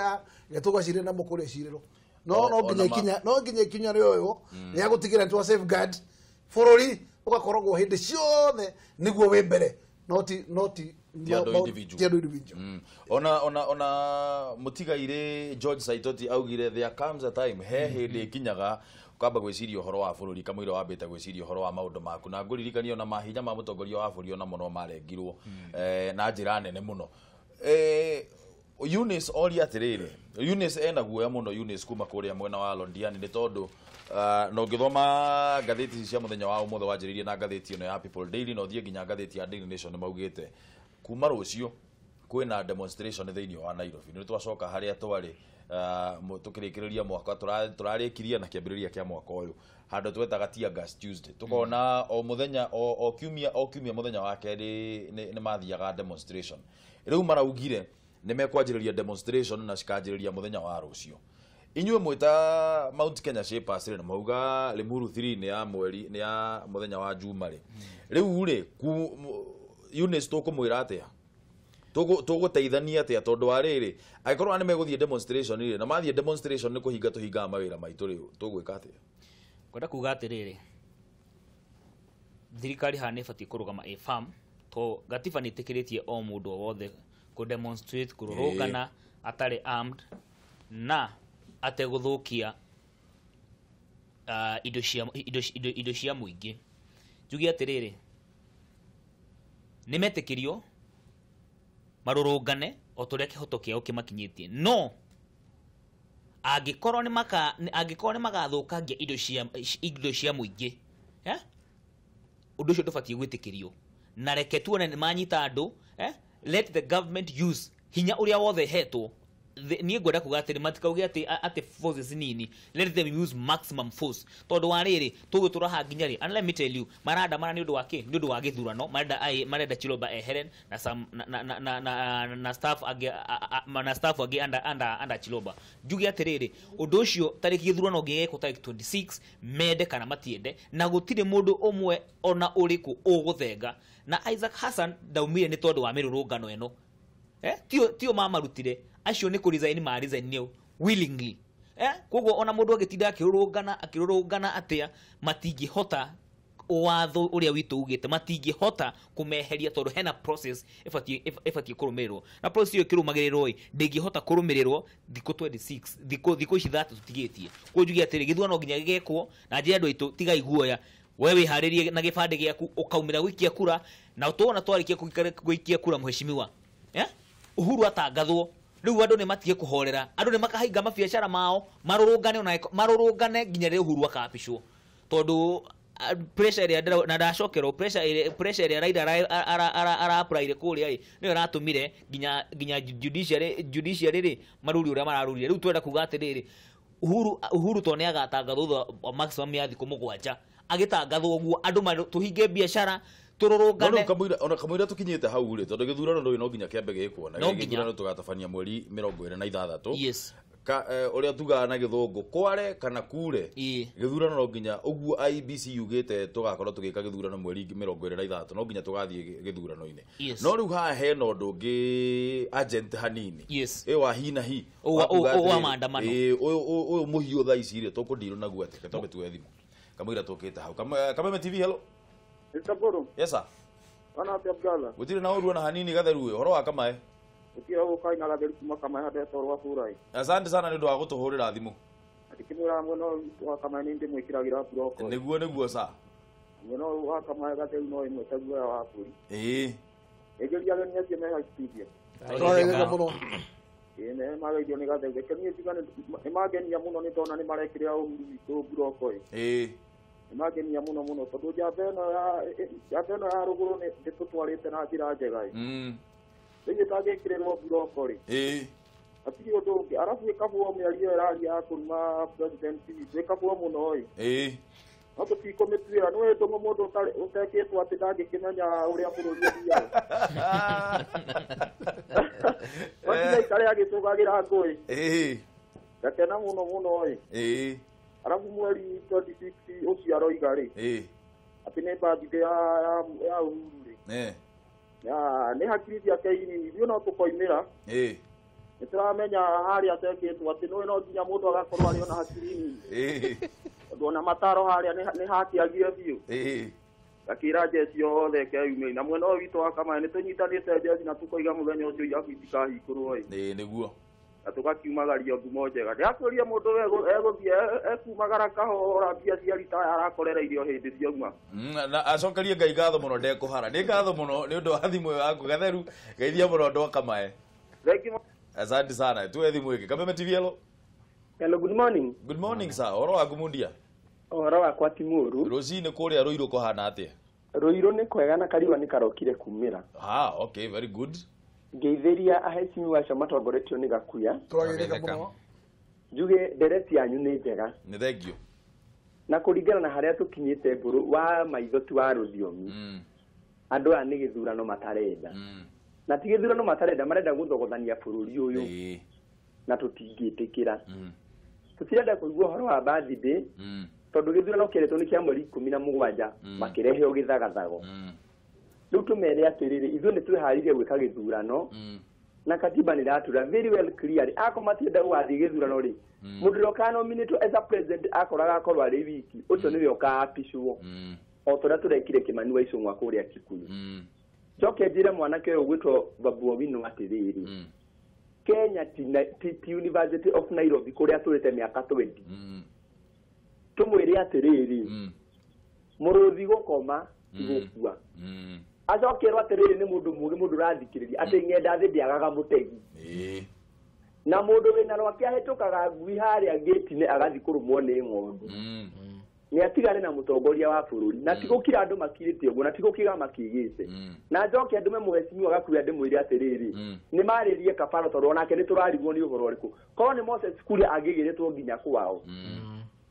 tũgacirĩra namo kũrĩa cirĩrwo. No no nginya ikinya rĩoywo rĩa gũtigĩrĩra nĩ twa safeguard bũrũri ũgakoragwo hĩndĩ ciothe nĩguo wĩ mbere no ti ti andũ individual. Ona mũtigairĩ George Saitoti augire there comes a time he hĩndĩ ĩkinyaga ũkamba gwĩciria ũhoro wa bũrũri kamũira wambĩte gwĩciria ũhoro wa maũndũ maku. Na ngũririkania ona mahinya ma mũtongoria wa bũrũri ona mũno marengirwo na njĩra nene mũno. Eunice oria atĩrĩrĩ, Eunice ena guoya mũno Eunice kuma kũrĩa mwena wa Londiani nĩ tondũ na ũngĩthoma ngathĩti cia mũthenya wa ũmũthĩ wanjĩrĩirie na ngathĩti ĩno ya People Daily na ũthiĩ nginya ngathĩti ya Daily Nation nĩmaugĩte kuma rũciũ kwĩna demonstration thĩinĩ wa Nairobi. Nĩ twacoka harĩa twarĩ tũkĩrĩkĩrĩria mwaka tũrarĩkirie na kĩambĩrĩria kĩa mwaka ũyũ handũ twetaga Tear Gas Tuesday. Tũkona o mũthenya o kiumia mũthenya wa kerĩ nĩ mathiaga demonstration. Rĩu maraugire nĩ mekwanjĩrĩria demonstration na cikanjĩrĩria mũthenya wa rũciũ. Inyuĩ mwĩta Mount Kenya Shapers rĩ, na mauga Limuru 3 nĩ ya mweri nĩ ya mũthenya wa Juma rĩ. Rĩu rĩ Eunice tũkũmwĩra atĩa? Tũgũteithania atĩa tondũ wa rĩrĩ angĩkorwo nĩ megũthiĩ demonstration rĩ na mathiĩ demonstration nĩ kũhinga tũhingaga mawĩra maitũ rĩ tũgwĩka atĩa? Ngwenda kuga atĩrĩrĩ, thirikari haha nĩ ĩbatiĩ kũrũgama ĩ firm to gatiba nĩ ĩtĩkĩrĩtie o mũndũ o wothe kũ demonstrate kũrũrũngana atarĩ armed na ategũthũkia indo cia mũingĩ. Njuge atĩrĩrĩ, nĩ metĩkĩrio marũrũngane o ta ũrĩa kĩhoto kĩao kĩmakinyĩtie, no angĩkorwo nĩ magathũkangia indo cia mũingĩ ũndũ ũcio ndũbatiĩ gwĩtĩkĩrio. Na reke tuone nĩ manyita andũ, let the government use hinya ũrĩa wothe hetwo. Niĩ ngwenda kuga atĩrĩ matikauge atĩ forces nini, let them use maximum force tondũ wa rĩrĩ tũgũtũra haha nginya rĩ. And let me tell you, marandamana nĩ ũndũ wa kĩ? Nĩ ũndũ wa gĩthurano. Marenda Chiloba ehere na some na staff angĩ na staff angĩ under Chiloba. Njuge atĩrĩrĩ, ũndũ ũcio tarĩki gĩthurano gĩgekwo tarĩki 26 mende kana matiende, na gũtirĩ mũndũ ũmwe ona ũrĩkũ ũgũthenga. Na Isaac Hassan ndaumire nĩ tondũ wa mĩrũrũngano ĩno, tio mamarutire acio nĩ kũ resign ma resign willingly. Koguo ona mundu agitinda akirurungana atia matingihota watho uria witu ugite matingihota kumeheria tondu hena process ibatie kurumirirwo na process iyo ikirumagirirwo i ndingihota kurumirirwo thiku 26 thiku ici 30 tutigitie koguo njuge atiri githurano nginya gigekwo na njira andu aitu tigai guoya we wiharirie na gibande giaku ukaumira gwikia kura na tuona twarikia gwikia kura mheshimiwa Uhuru atangathwo riu andu ni matige kuhorera andu ni makahinga mabiacara mao marurungane ona marurungane nginya riu Uhuru akapicwo tondu pressure ria na ndacokerwo pressure ria Raila ara apply kuria ri niyo ratumire nginya judiciary ri maruri uria mararurire riu twenda kuga atiriri Uhuru to ni agatangathwo thutha wa maximum ya thiku 7 agitangathwo guo andu tuhinge biacara tururungane ona kamũira tukinyite hau ri tondu githurano ndui no nginya kiambe gikwo na githurano tugatabania mweri 26. Yes. Uria tugaga na githungu kware kana kure githurano no nginya uguo IEBC yugite tugakorwo tugika githurano mweri 26 no nginya tugathie githurano-ini. No riu haha hena undu ungi agent hanini wa hi na hi wa maandamano uyu muhiu thaa ici ri tukundirwo naguo ati twambe tuoe thimu kamũira tukite hau. Kameme TV, hello. Mr. Boro. Yes sir. Ana atia brother. Gutire na uruo na hanini gatheru uhoro wa kamae. Gutire ukai na gatheru kuma kamae handetwo rwa burai. Asante sana ni undu wa gutuhurira thimu. Atikimwira mwena wa kamae ni ndimwikiragira buroko. Niguo niguo sa. Mwena wa kamae gatheru no imwe taguo wa buri. Ii. Egeria ageni acio me studio. Twageithĩka mũno. Ii ne mageithio ni gatheru. Reke niĩ njuga nĩ mangenia mũno nĩ ndona nĩ marekĩrĩra Uhuru witũ buroko. Ii. Magenia muno muno tondu njamba ĩno ya rũgũrũ nĩ ndĩtũtwarĩte na njĩra njega ĩ. Rĩu ĩtangĩkĩrĩrwo buroko rĩ hatirĩ ũndũ ũngĩ arabu ĩkabwo mĩario ĩraria ya kũruma president witũ ĩkabwo mũno ĩ no tũtikũmĩtuĩra nĩ ndũng'ũ mũndũ ũtekĩtwo atĩ ndangĩkĩmenya ũrĩa bũrũri ũthiaga no aikare agĩtũgagĩra ngũĩ ngakena mũno mũno ĩ arabu mweri 26 ucio aroiga rĩ atĩ nĩ birthday ya Uhuru rĩ nĩ hakiri ciake inini ithuĩ no tũkoimĩra nĩ tũramenya harĩa atekĩtwo atĩ nĩwe no nginya mũndũ agakorwo arĩ ona hakiri nini tondũ ona mataro harĩa nĩ hakĩagire biũ gakĩra njeci yothe ĩkeyumĩria na mwena ũyũ witũ wa Kamae nĩ tũnyitanĩte njeci na tũkoiga mũthenya ũcio irabu itikahingũrwo ĩ nĩguo na tugakiumagaria ngumo njega ndiakwĩria mũndũ egũthiĩ ekumagara kahora mbia cia ritaya arakorereirio hĩndĩ ciauma na acokerie Ngai ngatho mũno ndekũhara nĩ ngatho mũno nĩ ũndũ wa thimũ ĩyo yaku gatheru geithia mũno andũ a Kamae. Asante sana tuwe thimũ ĩngĩ. Kameme TV, hello. Hello, good morning. Good morning sir. Ũhoro waku mundia? Ũhoro wakwa ti mũũru. Rũcinĩ kũrĩa Rũirũ kũhana atĩa? Rũirũ nĩ kwega na kariũa nĩ karokire kumĩra. Ah, okay, very good. Ngeithĩria ahecimiwa acio matongoretio nĩ Gakuya. Tũrageithĩka mũno. Njuge ndereti yanyu nĩ njega. Nĩ thengio. Na kũringana na harĩa tũkinyĩte mbũrũ wa maitho ti wa rũthiomi. Andũ aya nĩ gĩthurano matarenda. Na ti gĩthurano matarenda marenda gũthogothania bũrũri ũyũ. Na tũtingĩtĩkĩra. Tũtirenda kũigua ũhoro wa birthday tondũ gĩthurano kĩeretwo nĩ kĩa mweri 17 makĩrehe gĩthagathago. Rĩu tũmere atĩrĩrĩ ithuĩ nĩ twĩharĩirie gwĩka gĩthurano na katiba nĩ ĩratura very well clear akorwo matienda gũgathiĩ gĩthurano rĩ mũndũ ũrĩa ũkanominĩtwo as a president akoraga akorwo arĩ wiki ũcio nĩwe ũkaapicwo o ta ũrĩa tũrekire Kĩmani wa Icũng'wa kũrĩa Kikuyu. Njoke njĩre mwanake ũyũ ũgwĩtwo Babu Owino atĩrĩrĩ Kenya ti University of Nairobi kũrĩa atũrĩte mĩaka 20 tũmwĩre atĩrĩrĩ mũrũthi gũkoma ti gũkua acokerwo atĩrĩrĩ nĩ mũndũ mũũgĩ mũndũ ũrathikĩrĩria atĩ ng'enda thĩ ndĩagaga mũtegi na mũndũ wĩna rwake ahĩtũkaga ngui harĩa ngĩti-inĩ agathiĩ kũrũmwo nĩ ng'ondu nĩ atigane na mũtongoria wa bũrũri na ti gũkira andũ makirĩte ũguo na ti gũkira makigĩte na njoke ndũme mũhecimiwa Gakuya ndĩmwĩre atĩrĩrĩ nĩ marĩrie kabaro tondũ onake nĩ tũrarigwo nĩ ũhoro ũrĩkũ korwo nĩ Moses Kuria angĩgĩrĩtwo nginya kwao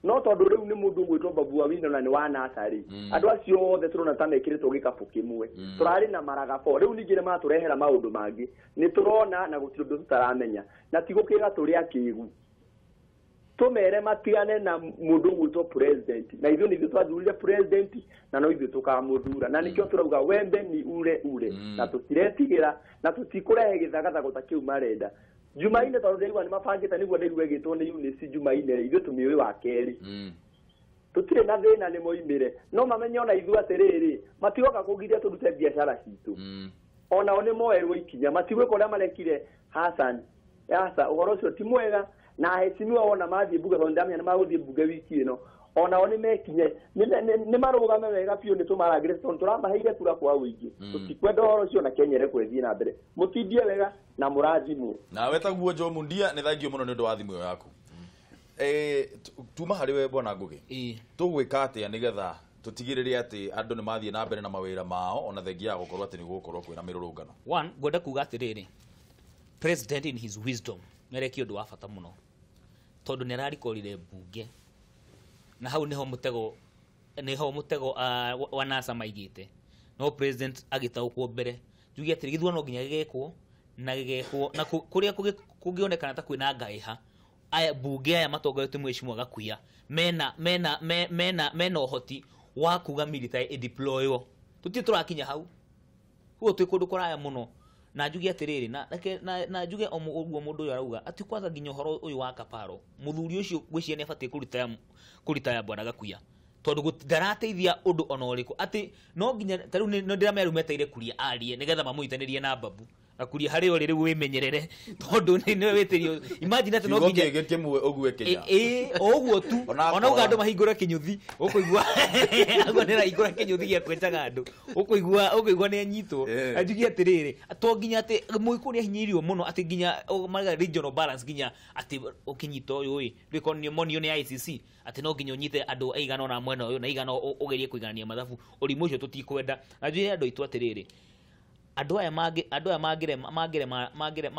no tondũ rĩu nĩ mũndũ ũgwĩtwo Babu Owino na nĩ wa nasarĩ andũ acio othe tũrona ta mekĩrĩtwo gĩkabũ kĩmwe tũrarĩ na maragabo rĩu ningĩ nĩ matũrehera maũndũ mangĩ nĩ tũrona na gũtirĩ ũndũ tũtaramenya na ti gũkĩra tũrĩ akĩgu tũmere matigane na mũndũ ũgwĩtwo president na ithuĩ nĩ ithuĩ twathurire president na no ithuĩ tũkamũthura na nĩkĩo tũrauga wembe ni ure ure na tũtiretigĩra na tũtikũrehe gĩthagathago ta kĩu marenda Jumaine tondũ ndĩraigua nĩ mabangĩte nĩguo ndĩraigua ĩgĩtwo nĩ Eunice Jumaine ithuĩ tũmĩũĩ wa kerĩ. Tũtirĩ na thĩna nĩ moimĩre no mamenye ona ithuĩ atĩrĩrĩ matigoka kũgiria tũrute biacara citũ. Onao nĩ moerwo ikinya matigwĩka ũrĩa marekire Hassan. Asa ũhoro ũcio ti mwega na aheshimiwa wona mathiĩ mbunge tondũ ndamenya nĩ magũthiĩ mbunge wiki ĩno onao nĩ mekinye nĩ marũgame wega biũ nĩ tũmarangĩre tondũ tũramaheire kura kwa ũingĩ. Tũtikwenda ũhoro ũcio na Kenya ĩrekwo ĩthiĩ na mbere. Mũtindie wega na mũrathimwo. Nawe taguo Joe Mundia nĩ thangio mũno nĩ ũndũ wa thimũ ĩyo yaku. Tuma harĩ we bwana Ngugi. Tũgwĩka atĩa nĩgetha tũtigĩrĩre atĩ andũ nĩ mathiĩ na mbere na mawĩra mao ona thengia ya gũkorwo atĩ nĩ gũgũkorwo kwĩna mĩrũrũngano? One, ngwenda kuga atĩrĩrĩ, president in his wisdom nĩarekia ũndũ wa bata mũno tondũ nĩ ararikorire mbunge na hau nĩho mũtego wa NASA maigĩte no president agĩtaũkwo mbere njuge atĩrĩ gĩthurano nginya gĩgekwo na gĩgekwo na kũrĩa kũngĩonekana ta kwĩna ngaĩha aya mbunge aya matongoretio mheshimiwa Gakuya mena mena mena mena ũhoti wa kuga military ĩdeploywo. Tũtirĩ tũrakinya hau huo twĩ kũndũ kũraya mũno na njuge atĩrĩrĩ na njuge ũguo mũndũ ũyũ arauga atĩ kwanza nginya ũhoro ũyũ wa Kaparo mũthuri ũcio ngwĩciria nĩ abatiĩ kũritaya bwana Gakuya tondũ ndarateithia ũndũ ona ũrĩkũ atĩ no nginya ta rĩu nĩ ndĩramenya rĩu meteire Kuria arie nĩgetha mamũnyitanĩrie na Babu Gakuria harĩ ũrĩ rĩu wĩmenyerere tondũ nĩwe wĩtĩrio. Imagine atĩ no nginya kiugo kĩmwe ũgue Kenya ũguo tu ona uga andũ mahingũre kĩnyũthi ũkũigua agwo nĩ arahingũra kĩnyũthi gĩa kwenjaga andũ ũkũigua nĩ anyitwo. Anjugie atĩrĩrĩ to nginya atĩ Mũgĩkũyũ nĩ ahinyĩrĩirio mũno atĩ nginya marauga regional balance nginya atĩ ũkĩnyita ũyũ ĩ ndũĩko monio nĩ ICC atĩ no nginya ũnyite andũ aigana ũna mwena ũyũ na aigana ũgerie kũiganania mathabu ũrimũ ũcio tũtikwenda. Na njugie andũ aitũ atĩrĩrĩ andũ aya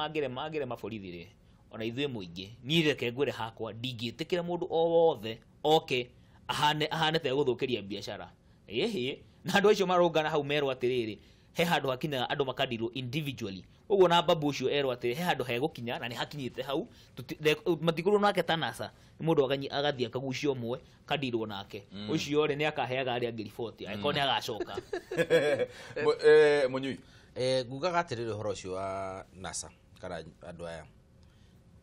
mangĩrema borithi rĩ ona ithuĩ mũingĩ niĩ reke ngwĩre hakwa ndingĩtĩkĩra mũndũ o wothe oke ahane ta egũthũkĩria biacara ĩhĩ na andũ acio marũngana hau merwo atĩrĩrĩ he handũ hakinyaga andũ makadirwo individually ũguo na Babu ũcio erwo atĩrĩ he handũ hegũkinya na nĩ hakinyĩte hau matikũrwo nake ta NASA nĩ mũndũ agathiĩ akagucio ũmwe kadirwo nake ũcio rĩ nĩ akaheaga arĩa angĩ riboti angĩkorwo nĩ agacoka. Mũnyui ngugaga atĩrĩrĩ ũhoro ũcio wa NASA kana andũ aya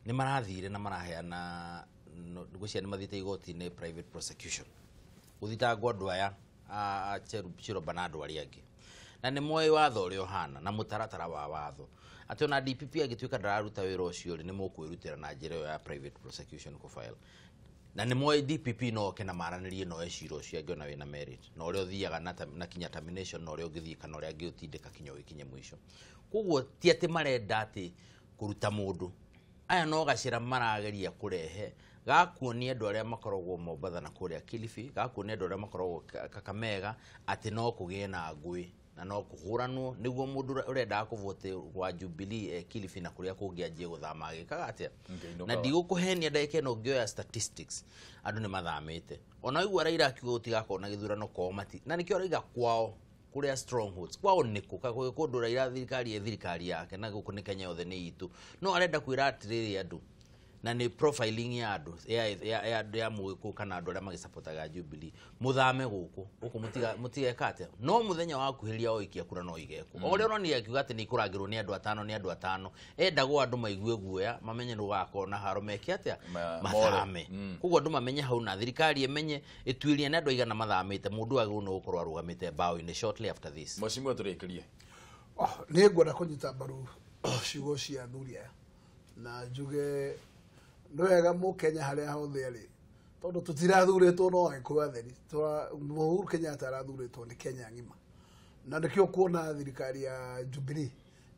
nĩ marathire na maraheana ngwĩciria nĩ mathiĩte igoti-inĩ private prosecution gũthitangwo andũ aya a Chiroba na andũ arĩa angĩ na nĩ moĩ watho ũrĩa ũhana na mũtaratara wa watho atĩ ona DPP agĩtuĩka ndararuta wĩra ũcio rĩ nĩ mũkwĩrutĩra na njĩra ĩyo ya private prosecution kũ file na nĩ moĩ DPP no oke na maranĩrie noe cira ũcio angĩona wĩna merit na ũrĩa ũthiaga na kinya termination na ũrĩa ũngĩthiĩ kana ũrĩa angĩũtindĩka kinya ũgĩkinye mũico. Koguo ti atĩ marenda atĩ kũruta mũndũ aya no gacĩra marageria kũrehe gakuonia andũ arĩa makoragwo Mombatha na kũrĩa Kilifi gakuonia andũ arĩa makoragwo Kakamega atĩ no kũgĩe na ngũĩ na no kũhũranwo nĩguo mũndũ ũrendaga kũvote wa Jubilee Kilifi na kũrĩa kũngĩ anjie gũthama agĩkaga atĩa. Na ndigũkũhenia ndagĩka ĩno ngĩoya statistics andũ nĩ mathamĩte ona waigua Raila akiuga gũtigakorwo na gĩthurano kwao mati na nĩkĩo arauga kwao kũrĩa strongholds kwao nĩkũ kwĩ kũndũ Raila thirikari ĩ thirikari yake na gũkũ nĩ Kenya yothe nĩ itũ no arenda kwĩra atĩrĩrĩ andũ na nĩ profiling ya andũ ya Mũgĩkũyũ kana andũ arĩa magĩcapotaga Jubilee mũthame gũkũ gũkũ mũtigeka atĩa no mũthenya wa kuhĩrĩria o ikia kura no igekwo o ũrĩa ũronire akiuga atĩ nĩ ikũrangĩrwo nĩ andũ atano nĩ andũ atano endagwo andũ maigue guoya mamenye nĩ gũgakorwo na haro meke atĩa mathame. Koguo andũ mamenye hau na thirikari ĩmenye ĩtuĩrie nĩ andũ aigana mathamĩte mũndũ agĩrĩirwo nĩ gũkorwo arũgamĩte mbaũ-inĩ shortly after this. Mheshimiwa tũrĩkĩrie. Nĩ ngwenda kũnyita mbaru ciugo cia athuri aya na njuge nĩ wega Mũkenya harĩa hothe arĩ tondũ tũtirathurĩtwo no Agĩkũyũ atheri Uhuru Kenyatta arathurĩtwo nĩ Kenya ng'ima na nĩkĩo kuona thirikari ya Jubilee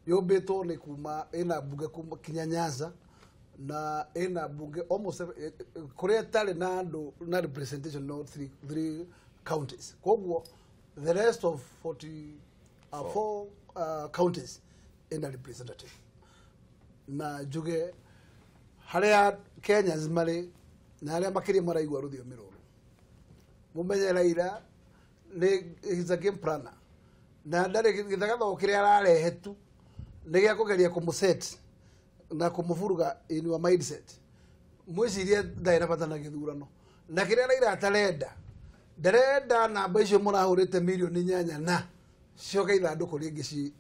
yũmbĩtwo nĩ kuma ĩna mbunge kuma kinya Nyanza na ĩna mbunge almost kũrĩa ĩtarĩ na andũ na representation no three counties koguo the rest of 44 counties ĩna representative na njuge harĩa Kenyans marĩ na arĩa makĩria maraigua rũthiomi rũrũ mũmenye Raila nĩ he's a game planner na ndarĩ gĩthagathago kĩrĩa ararehe tu nĩ gĩa kũgeria kũmũset na kũmũburuga in your mindset mwĩcirie ndarĩ na bata na gĩthurano na kĩrĩa Raila atarenda ndarenda namba icio mũrahũrĩte mirioni 8 na cioke ithandũkũ rĩngĩ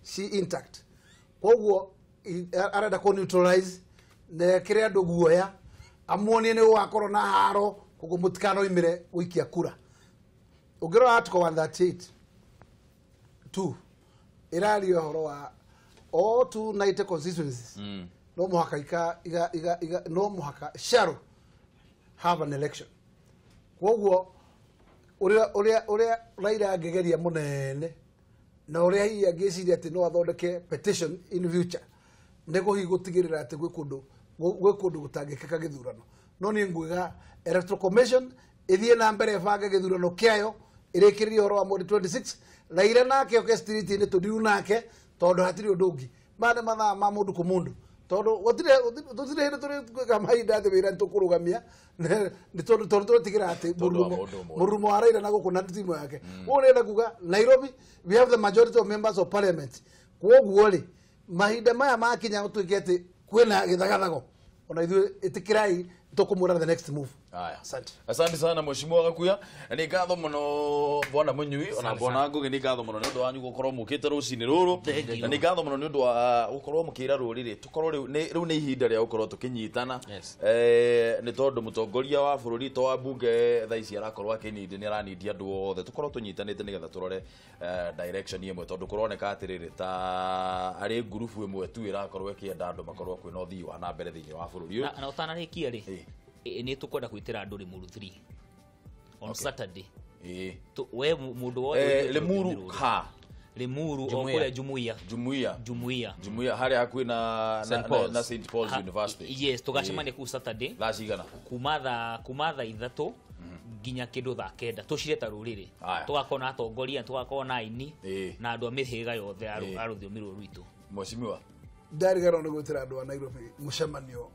ci intact koguo Arenda kũ neutralize na ekĩre andũ guoya amuonie nĩ gũgakorwo na haro koguo mũtikanoimĩre gũikia kura. Ũngĩrora article 138(2) ĩraria ũhoro wa all 290 constituencies no mũhaka iga no mũhaka shall have an election. Koguo ũrĩa Raila angĩgeria mũnene na ũrĩa hihi angĩciria atĩ no athondeke petition in future nĩguo hihi gũtigĩrĩra atĩ gwĩ kũndũ gũtangĩkĩka gĩthurano. No niĩ nguiga Electoral Commission ĩthiĩ na mbere ĩbange gĩthurano kĩayo ĩrĩkĩrĩrie ũhoro wa mweri 26. Raila nake oke street-inĩ tũthiru nake tondũ hatirĩ ũndũ ũngĩ. Maya nĩ mathaa ma mũndũ kũ mũndũ tondũ gũtirĩ hĩndĩ tũrĩ mahinda atĩ wĩra nĩtũkũrũgamia nĩ tondũ tũretigĩra atĩ mũrurumo wa Raila na gũkũ na timu yake. Ũguo nĩenda kuga Nairobi we have the majority of members of parliament. Kwoguo rĩ mahinda maya makinya gũtuĩke atĩ kwĩna gĩthagathago ona ithuĩ ĩtĩkĩrai tũkũmwĩra the next move. Asante. Asante sana Mheshimiwa Gakuya. Nĩ ngatho mũno bwana Mũnyui ona bwana Ngũgĩ, nĩ ngatho mũno nĩ ũndũ wanyu gũkorwo mũkĩte rũcinĩ rũrũ, na nĩ ngatho mũno nĩ ũndũ wa gũkorwo mũkĩra rũrĩrĩ tũkorwo rĩu nĩ ihinda rĩa gũkorwo tũkĩnyitana nĩ tondũ mũtongoria wa bũrũri to wa bunge thaa ici arakorwo akĩnindi nĩ aranindi andũ othe tũkorwo tũnyitanĩte nĩgetha tũrore direction ĩmwe tondũ kũroneka atĩrĩrĩ ta arĩ ngurubu ĩmwe tu ĩrakorwo ĩkĩenda andũ makorwo kwĩna ũthii wa na mbere thĩinĩ wa bũrũri ũyũ. Na ũtanarĩkia rĩ nĩ tũkwenda gwĩtĩra andũ Limuru 3 on Saturday. We mũndũ wothe Limuru ha Limuru o kũrĩa Jumuiya harĩa hakuhĩ na St Paul's University. Yes, tũgacemania kũu Saturday thaa cigana? Kuma thaa 3 nginya kĩndũ thaa 9 tũcire ta rũrĩrĩ. Tũgakorwo na atongoria, tũgakorwo na aini na andũ a mĩhĩrĩga yothe a rũthiomi rũrũ rwitũ. Mheshimiwa ndariganĩrwo nĩ gwĩtĩra andũ a Nairobi mũcemanio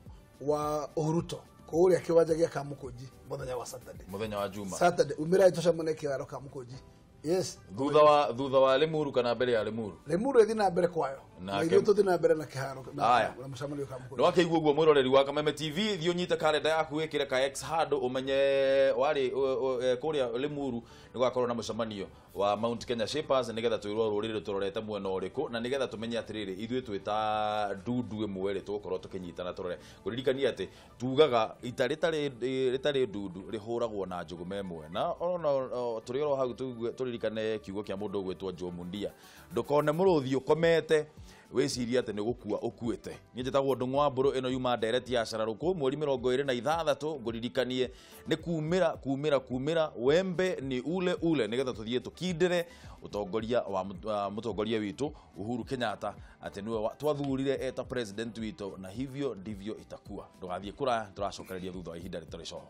wa Uhuruto kũrĩa kĩwanja gĩa Kamũkũnji mũthenya wa Saturday. Mũthenya wa Juma. Saturday umĩrai tũcemanie kĩharo Kamũkũnji. Yes. Thutha wa Limuru kana mbere ya Limuru? Limuru ĩthiĩ na mbere kwayo. Na ithuĩ tũthiĩ na mbere na kĩharo na mũcemanio Kamũkũnji. Nĩ wakĩigua ũguo mwĩroreri wa Kameme TV, thiĩ ũnyite karenda yaku wĩkĩre ka X handũ ũmenye warĩ kũrĩa Limuru nĩ gũgakorwo na mũcemanio wa Mount Kenya Shapers nĩgetha twĩrwo rũrĩrĩ tũrorete mwena ũrĩkũ na nĩgetha tũmenye atĩrĩrĩ ithuĩ twĩ ta ndundu ĩmwe rĩ tũgũkorwo tũkĩnyitana tũrore. Kũririkania atĩ tugaga ita rĩtarĩ ndundu rĩhũragwo na njũgũma ĩmwe na ona tũrĩ oro hau tũririkane kiugo kĩa mũndũ ũgwĩtwo Joe Mundia, ndũkone mũrũthi ũkomete wĩcirie atĩ nĩ gũkua ũkuĩte. Niĩ njĩtagwo Ndung'u wa Mbũrũ, ĩno yuma ndereti ya Cararũkũ mweri 26. Ngũririkanie nĩ kumĩra wembe nĩ ule ule nĩgetha tũthiĩ tũkindĩre ũtongoria wa mũtongoria witũ Uhuru Kenyatta atĩ nĩwe twathurire eta president witũ na hivyo ndivyo itakuwa. Ndũgathiĩ kũraya, tũracokereria thutha wa ihinda rĩtarĩ coho.